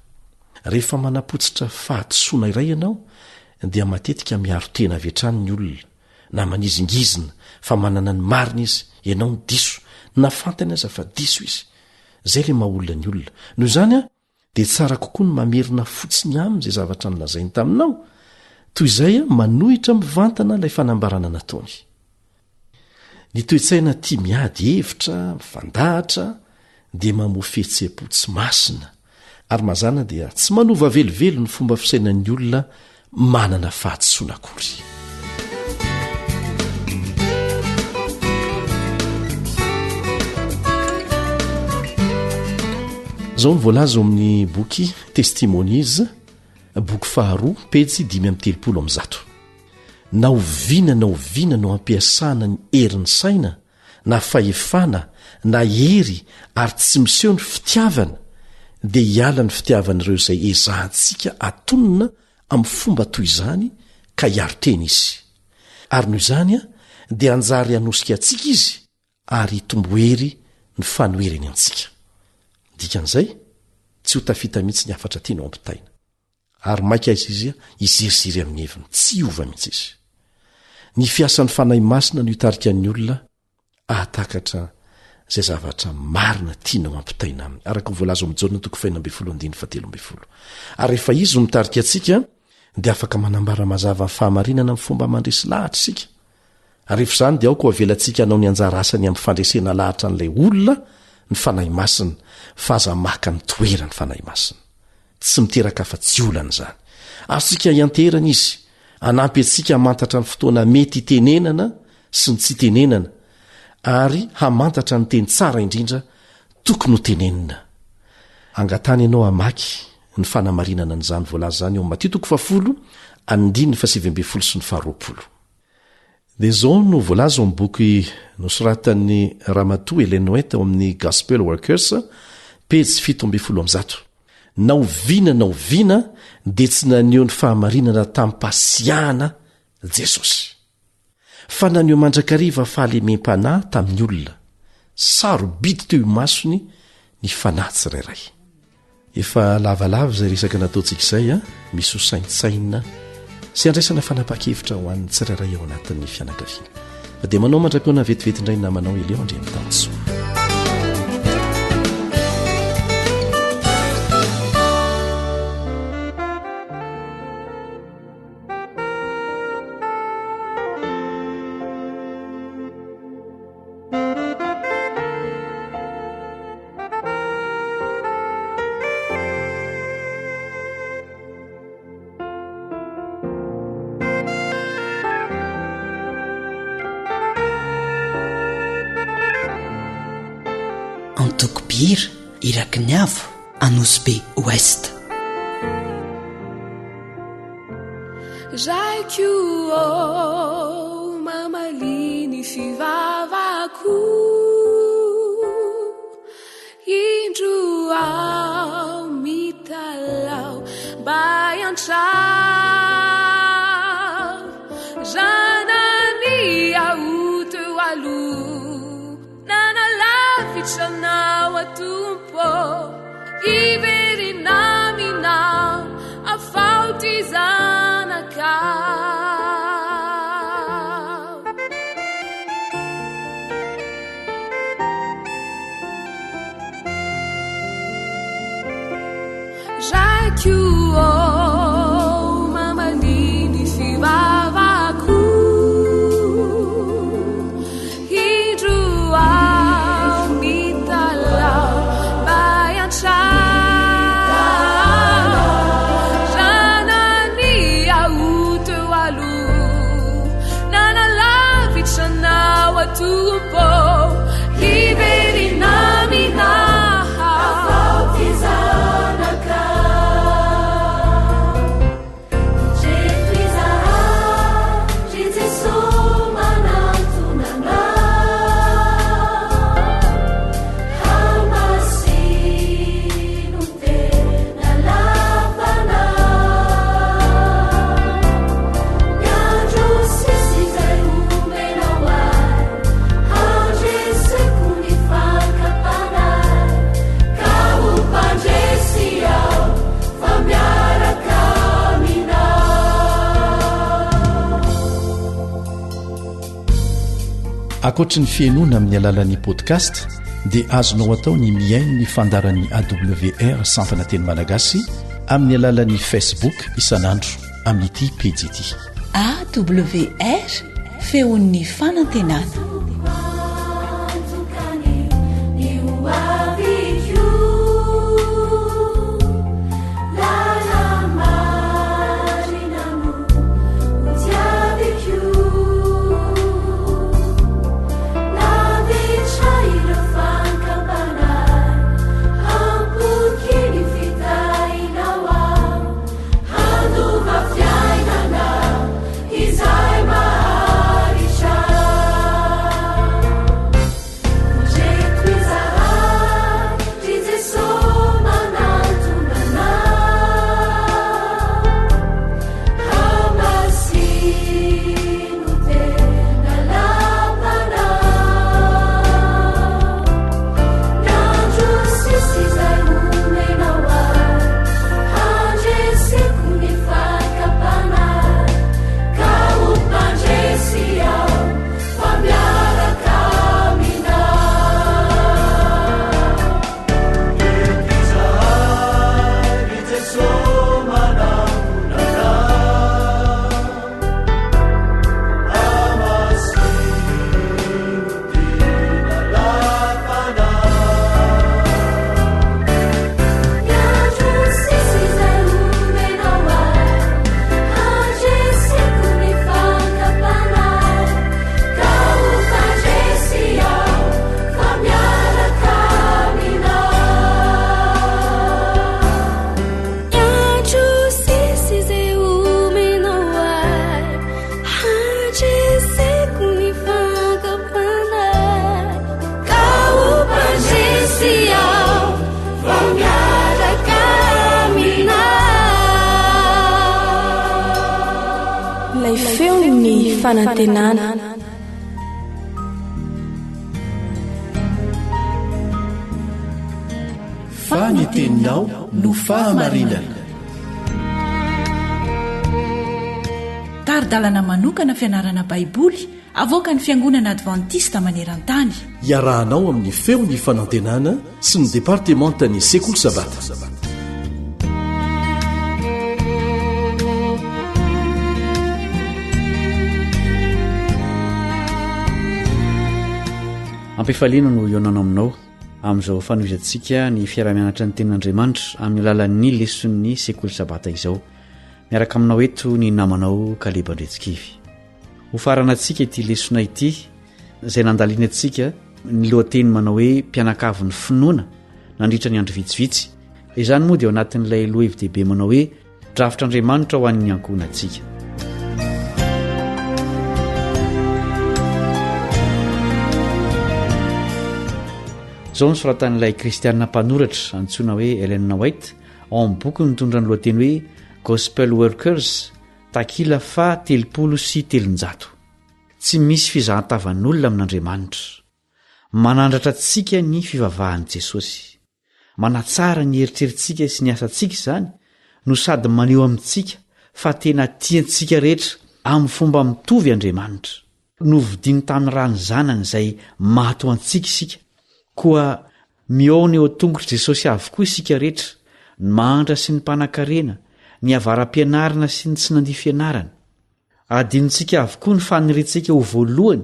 Rehefa manapotsitra fahadisoana iray ianao dia matetika miaro tena avy hatrany ny olona na manizingizina fa manana ny marina izy, ianao no diso, na fantany aza fa diso izy. Izay ilay maha olona ny olona. Noho izany an, dia tsara kokoa ny mamerina fotsiny aminy izay zavatra nolazainy taminao, toy izay manohitra mivantana ilay fanambarana nataony. Ny toe-tsaina tia miady hevitra, mifandahatra, dia mamoa fihetseham-po tsy masina, ary mazàna dia tsy manova velively ny fomba fisainan'ny olona manana fahadisoana akory. Izao no voalaza ao amin'ny boky Testimonies, boky faharoa, pejy 135. Na oviana na oviana no ampiasana ny herin'ny saina na fahefana na hery ary tsy miseho ny fitiavana, dia hiala ny fitiavan'ireo izay ezahantsika atonina amin'ny fomba toy izany ka hiaro tena izy. Ary noho izany dia hanjary hanosika antsika izy ary hitombo hery ny fanoherany antsika. Dikan'izay, tsy ho tafita mihitsy ny hafatra tianao ampitaina. Ary mainka aiza izy hiziriziry amin'ny heviny, tsy hiova mihitsy izy. Ny fiasan'ny Fanahy Masina no hitarika ny olona hahatakatra izay zavatra marina tianao hampitaina aminy, araka ny voalaza ao amin'ny Jaona toko fahenina ambin'ny folo andininy fahatelo ambin'ny folo. Ary rehefa Izy no mitarika antsika, dia afaka manambara mazava ny fahamarinana amin'ny fomba mandresy lahatra isika. Ary rehefa izany dia aoka ho avelantsika hanao ny anjara asany amin'ny fandresena lahatra an'ilay olona ny Fanahy Masina, fa aza maka ny toeran'ny Fanahy Masina. Tsy miteraka afa-tsy olana izany. Azontsika ianteherana Izy, hanampy antsika hamantatra ny fotoana mety hitenenana sy ny tsy hitenenana, ary hamantatra ny teny tsara indrindra tokony hotenenina. Angatahana ianao hamaky ny fanamarinana an'izany voalaza izany ao amin'ny Matio toko fahafolo, andininy fahasivy ambin'ny folo sy ny faharoapolo. Dia izao no voalaza ao amin'ny boky nosoratan'i Ramatoa Ellen White ao amin'ny Gospel Workers, pejy 117. Na oviana na oviana dia tsy naneho ny fahamarinana tamim-pahasiahana Jesosy. Fa naneho mandrakariva fahalemem-panahy tamin'ny olona. Sarobidy teo imasony ny fanahy tsirairay. Efa lavalava izay resaka nataontsika izay a, misy ho saintsainina sy andraisana fanapahan-kevitra ho an'ny tsirairay ao anatin'ny fianakaviana. Fa dia manao mandra-pihaona vetivety indray ny namanao Elio Andriamitansoa. Antoko mpihira iraky ny avo Anosibe Ouest. Raiko ô mamalia ny fivavako Indro aho mitalaho mba hiantrao Raha nania aho teo aloha Nanalavitra anao aho Tompo Hiverina aminao afaho ty zanakao. Raiko ô mamalia ny fivavako Indro aho mitalaho mba hiantrao Raha nania aho teo aloha Nanalavitra anao aho Tompo Hiverina aminao Afaho ty zanakao Indreto izahay ry Jesoa manantona Anao Hamasino ny tena lapanao Ny andro sisa izay omenao ahy Handreseko ny fakam-panahy Ka ho mpandresy aho fa miaraka aminao. Ankoatry ny fihainoana amin'ny alalan'ny podcast dia azonao atao ny mihaino ny fandaharan'ny AWR sampana teny malagasy amin'ny alalan'ny Facebook isan'andro amin'ity pejy ity. AWR, feon'ny fanantenana. Handova fiainana izay maharitra. Fanantenana. Fa ny teninao no fahamarinana. Tari-dalana manokana fianarana Baiboly avoakan'ny Fiangonana Advantista maneran-tany. Iarahanao amin'ny Feon'ny Fanantenana sy ny Departemantan'ny Sekoly Sabata. Ampifaliana no ionano aminao amin'izao fanohizantsika ny fiaraha-mianatra ny tenin'Andriamanitra amin'ny alalan'ny leson'ny sekoly sabata izao. Miaraka aminao eto ny namanao Kaleba Andretsikivy. Ho faranantsika ity lesona ity izay nandalinantsika ny lohateny manao hoe mpianakavin'ny finoana nandritra ny andro vitsivitsy. Izany moa dia ao anatin'ilay lohahevi-dehibe manao hoe drafitr'Andriamanitra ho an'ny ankohonantsika. Izao no soratan'ilay kristianina mpanoratra antsoina hoe Ellen White ao amin'ny bokiny mitondra ny lohateny hoe Gospel Workers Takila faha 330. Tsy misy fizahan-tavan'olona amin'Andriamanitra. Manandratra antsika ny fivavahan'i Jesosy. Manatsara ny eritreritsika sy ny asantsika izany no sady maneho amintsika fa tena tia antsika rehetra amin'ny fomba mitovy Andriamanitra. Novidiny tamin'ny ran'ny Zanany izay maty ho antsika isika. Koa mihaona eo an-tongotr'i Jesosy avokoa isika rehetra, ny mahantra sy ny mpanankarena, ny avara-pianarana sy ny tsy nandia fianarana. Adinontsika avokoa ny faniriantsika ho voalohany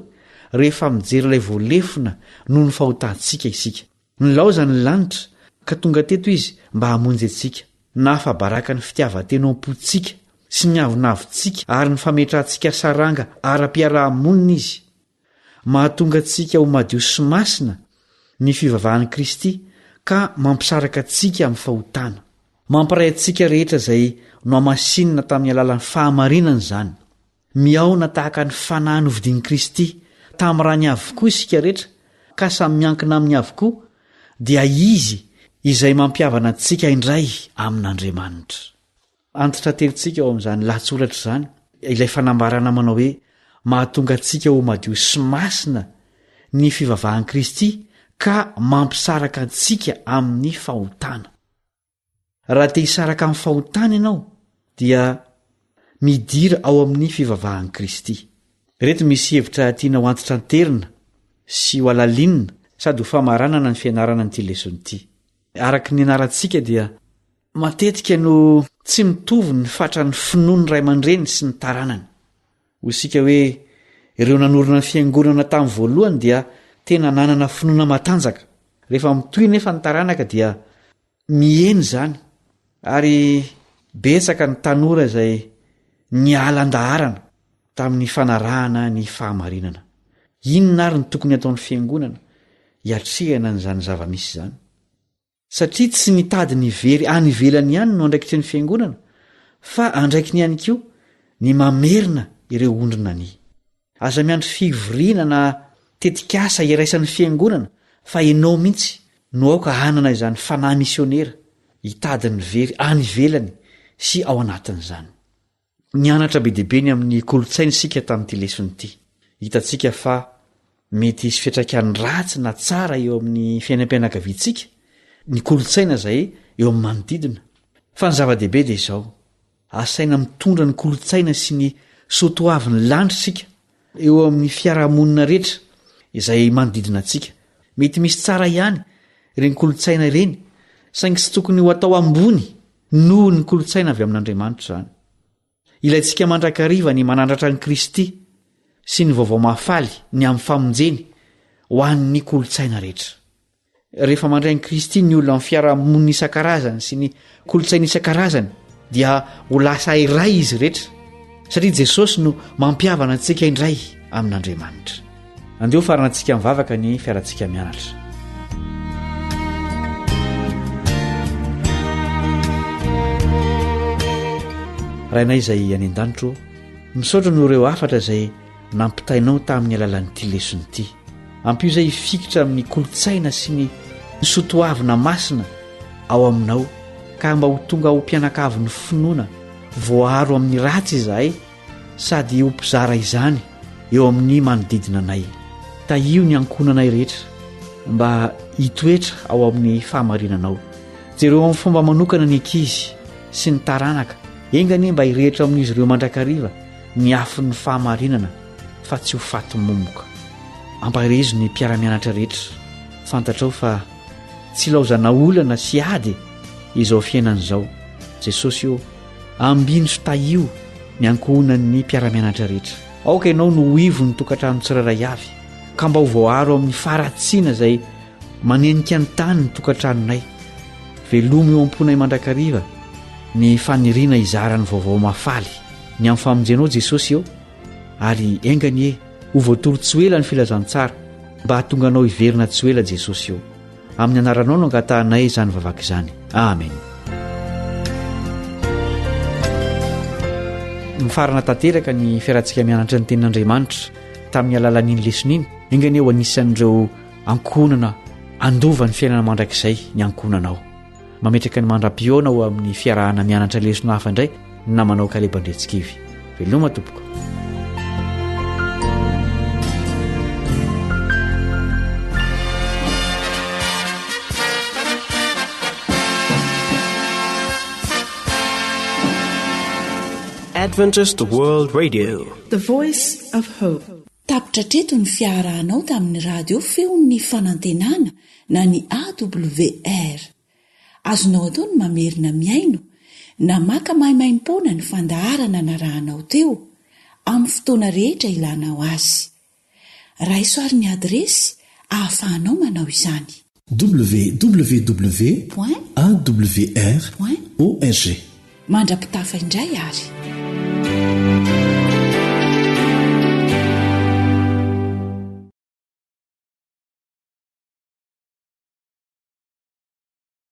rehefa mijery ilay voalefona noho ny fahotantsika isika. Nilaozany ny lanitra, ka tonga teto Izy mba hamonjy antsika. Nahafa-baraka ny fitiavan-tena ao am-pontsika sy ny avonavontsika ary ny fametrahantsika saranga ara-piaraha-monina Izy. Mahatonga antsika ho madio sy masina ny fivavahan'i Kristy ka mampisaraka antsika amin'ny fahotana. Mampiray antsika rehetra izay nohamasinina tamin'ny alalan'ny fahamarinana izany. Mihaona tahaka ny fanahy novidian'i Kristy tamin'ny rany avokoa isika rehetra ka samy miankina aminy avokoa, dia Izy izay mampihavana antsika indray amin'Andriamanitra. Antitranterintsika ao amin'izany lahatsoratra izany ilay fanambarana manao hoe mahatonga antsika ho madio sy masina ny fivavahan'i Kristy ka mampisaraka antsika amin'ny fahotana. Raha te hisaraka amin'ny fahotana ianao dia midira ao amin'ny fivavahan'i Kristy. Ireto misy hevitra tiana ho antitranterina sy ho alalinina sady ho famaranana ny fianarana an'ity lesona ity. Araka ny nianarantsika dia matetika no tsy mitovy ny fatran'ny finoan'ny ray aman-dreny sy ny taranany. Hoy isika hoe ireo nanorina ny fiangonana tamin'ny voalohany dia tena nanana finoana matanjaka. Rehefa mitohy nefa ny taranaka dia Mihena izany ary betsaka ny tanora izay niala an-daharana tamin'ny fanarahana ny fahamarinana. Inona ary no tokony hataon'ny fiangonana hiatrehana an'izany zava-misy izany? Satria tsy nitady ny very any ivelany ihany no andraikitry ny fiangonana fa andraikiny ihany koa ny mamerina ireo ondry nania. Aza miandry fivoriana na tetikasa iraisan'ny fiangonana fa ianao mihitsy no aoka hanana izany fanahy misionera hitady ny very any ivelany sy ao anatin'izany. Nianatra be dia be ny amin'ny kolontsaina isika tamin'ity lesona ity. Hitantsika fa mety hisy fiantraikany ratsy na tsara eo amin'ny fiainam-pianakaviantsika ny kolontsaina izay eo amin'ny manodidina. Fa ny zava-dehibe dia izao, Asaina mitondra ny kolontsaina sy ny soatoavin'ny lanitra isika eo amin'ny fiarahamonina rehetra izay manodidina antsika. Mety misy tsara ihany ireny kolontsaina ireny, saingy tsy tokony ho atao ambony noho ny kolontsaina avy amin'Andriamanitra izany. Ilaintsika mandrakariva ny manandratra an'i Kristy sy ny vaovao mahafaly ny amin'ny famonjeny ho an'ny kolontsaina rehetra. Rehefa mandray an'i Kristy ny olona amin'ny fiarahamonina isan-karazany sy ny kolontsaina isan-karazany dia ho lasa iray izy rehetra satria Jesosy no mampihavana antsika indray amin'Andriamanitra. Andeha ho faranantsika mivavaka ny fiarantsika mianatra. Rainay izay any an-danitro, misaotra noho ireo hafatra izay nampitainao tamin'ny alalan'ity lesona ity. Ampio izay hifikitra amin'ny kolontsaina sy ny sotoavina masina ao aminao ka mba ho tonga ho mpianakavin'ny finoana voaaro amin'ny ratsy izahay sady ho mpizara izany. eo amin'ny manodidina anay. Tahio ny ankohonanay rehetra mba hitoetra ao amin'ny fahamarinanao. Jereo amin'ny fomba manokana ny ankizy sy ny taranaka. Enga anie mba hirehitra amin'izy ireo mandrakariva ny afon'ny fahamarinana fa tsy ho faty momoka. Ampaherezo ny mpiara-mianatra rehetra. Fantatrao fa tsy ilaozana olana sy ady izao fiainana izao. Jesosy ô, ambino sy tahio ny ankohonan'ny mpiara-mianatra rehetra. Aoka ianao no ho ivon'ny tokantrano tsirairay avy, ka mba ho voaaro amin'ny faharatsiana izay manenika ny tany ny tokantranonay. Velomy eo am-ponay mandrakariva ny faniriana hizara ny vaovao mahafaly ny amin'ny famonjenao Jesosy ô, ary enga anie ho voatory tsy ho ela ny filazantsara mba hahatonga anao hiverina tsy ho ela Jesosy ô. Amin'ny anaranao no angatahanay izany vavaka izany. Amen. Mifarana tanteraka ny fiarahantsika mianatra ny tenin'Andriamanitra tamin'ny alalan'iny lesona iny. Enga anie ho anisan'ireo ankohonana handova ny fiainana mandrakizay ny ankohonanao. Mametraka ny mandra-pihaona ho amin'ny fiarahana mianatra lesona hafa indray ny namanao Kaleba Andriantsikivy. Veloma tompoko. Adventist World Radio. The Voice of Hope. Tapitra hatreto ny fiarahanao tamin'ny radio feon'ny fanantenana na ny AWR. Azonao atao ny mamerina mihaino na maka maimaimpoana ny fandaharana narahanao teo, amin'ny fotoana rehetra ilanao azy. Raiso àry ny adiresy ahafahanao manao izany. Www. Point. Awr. Point. Org. Mandra-pitafa indray ary.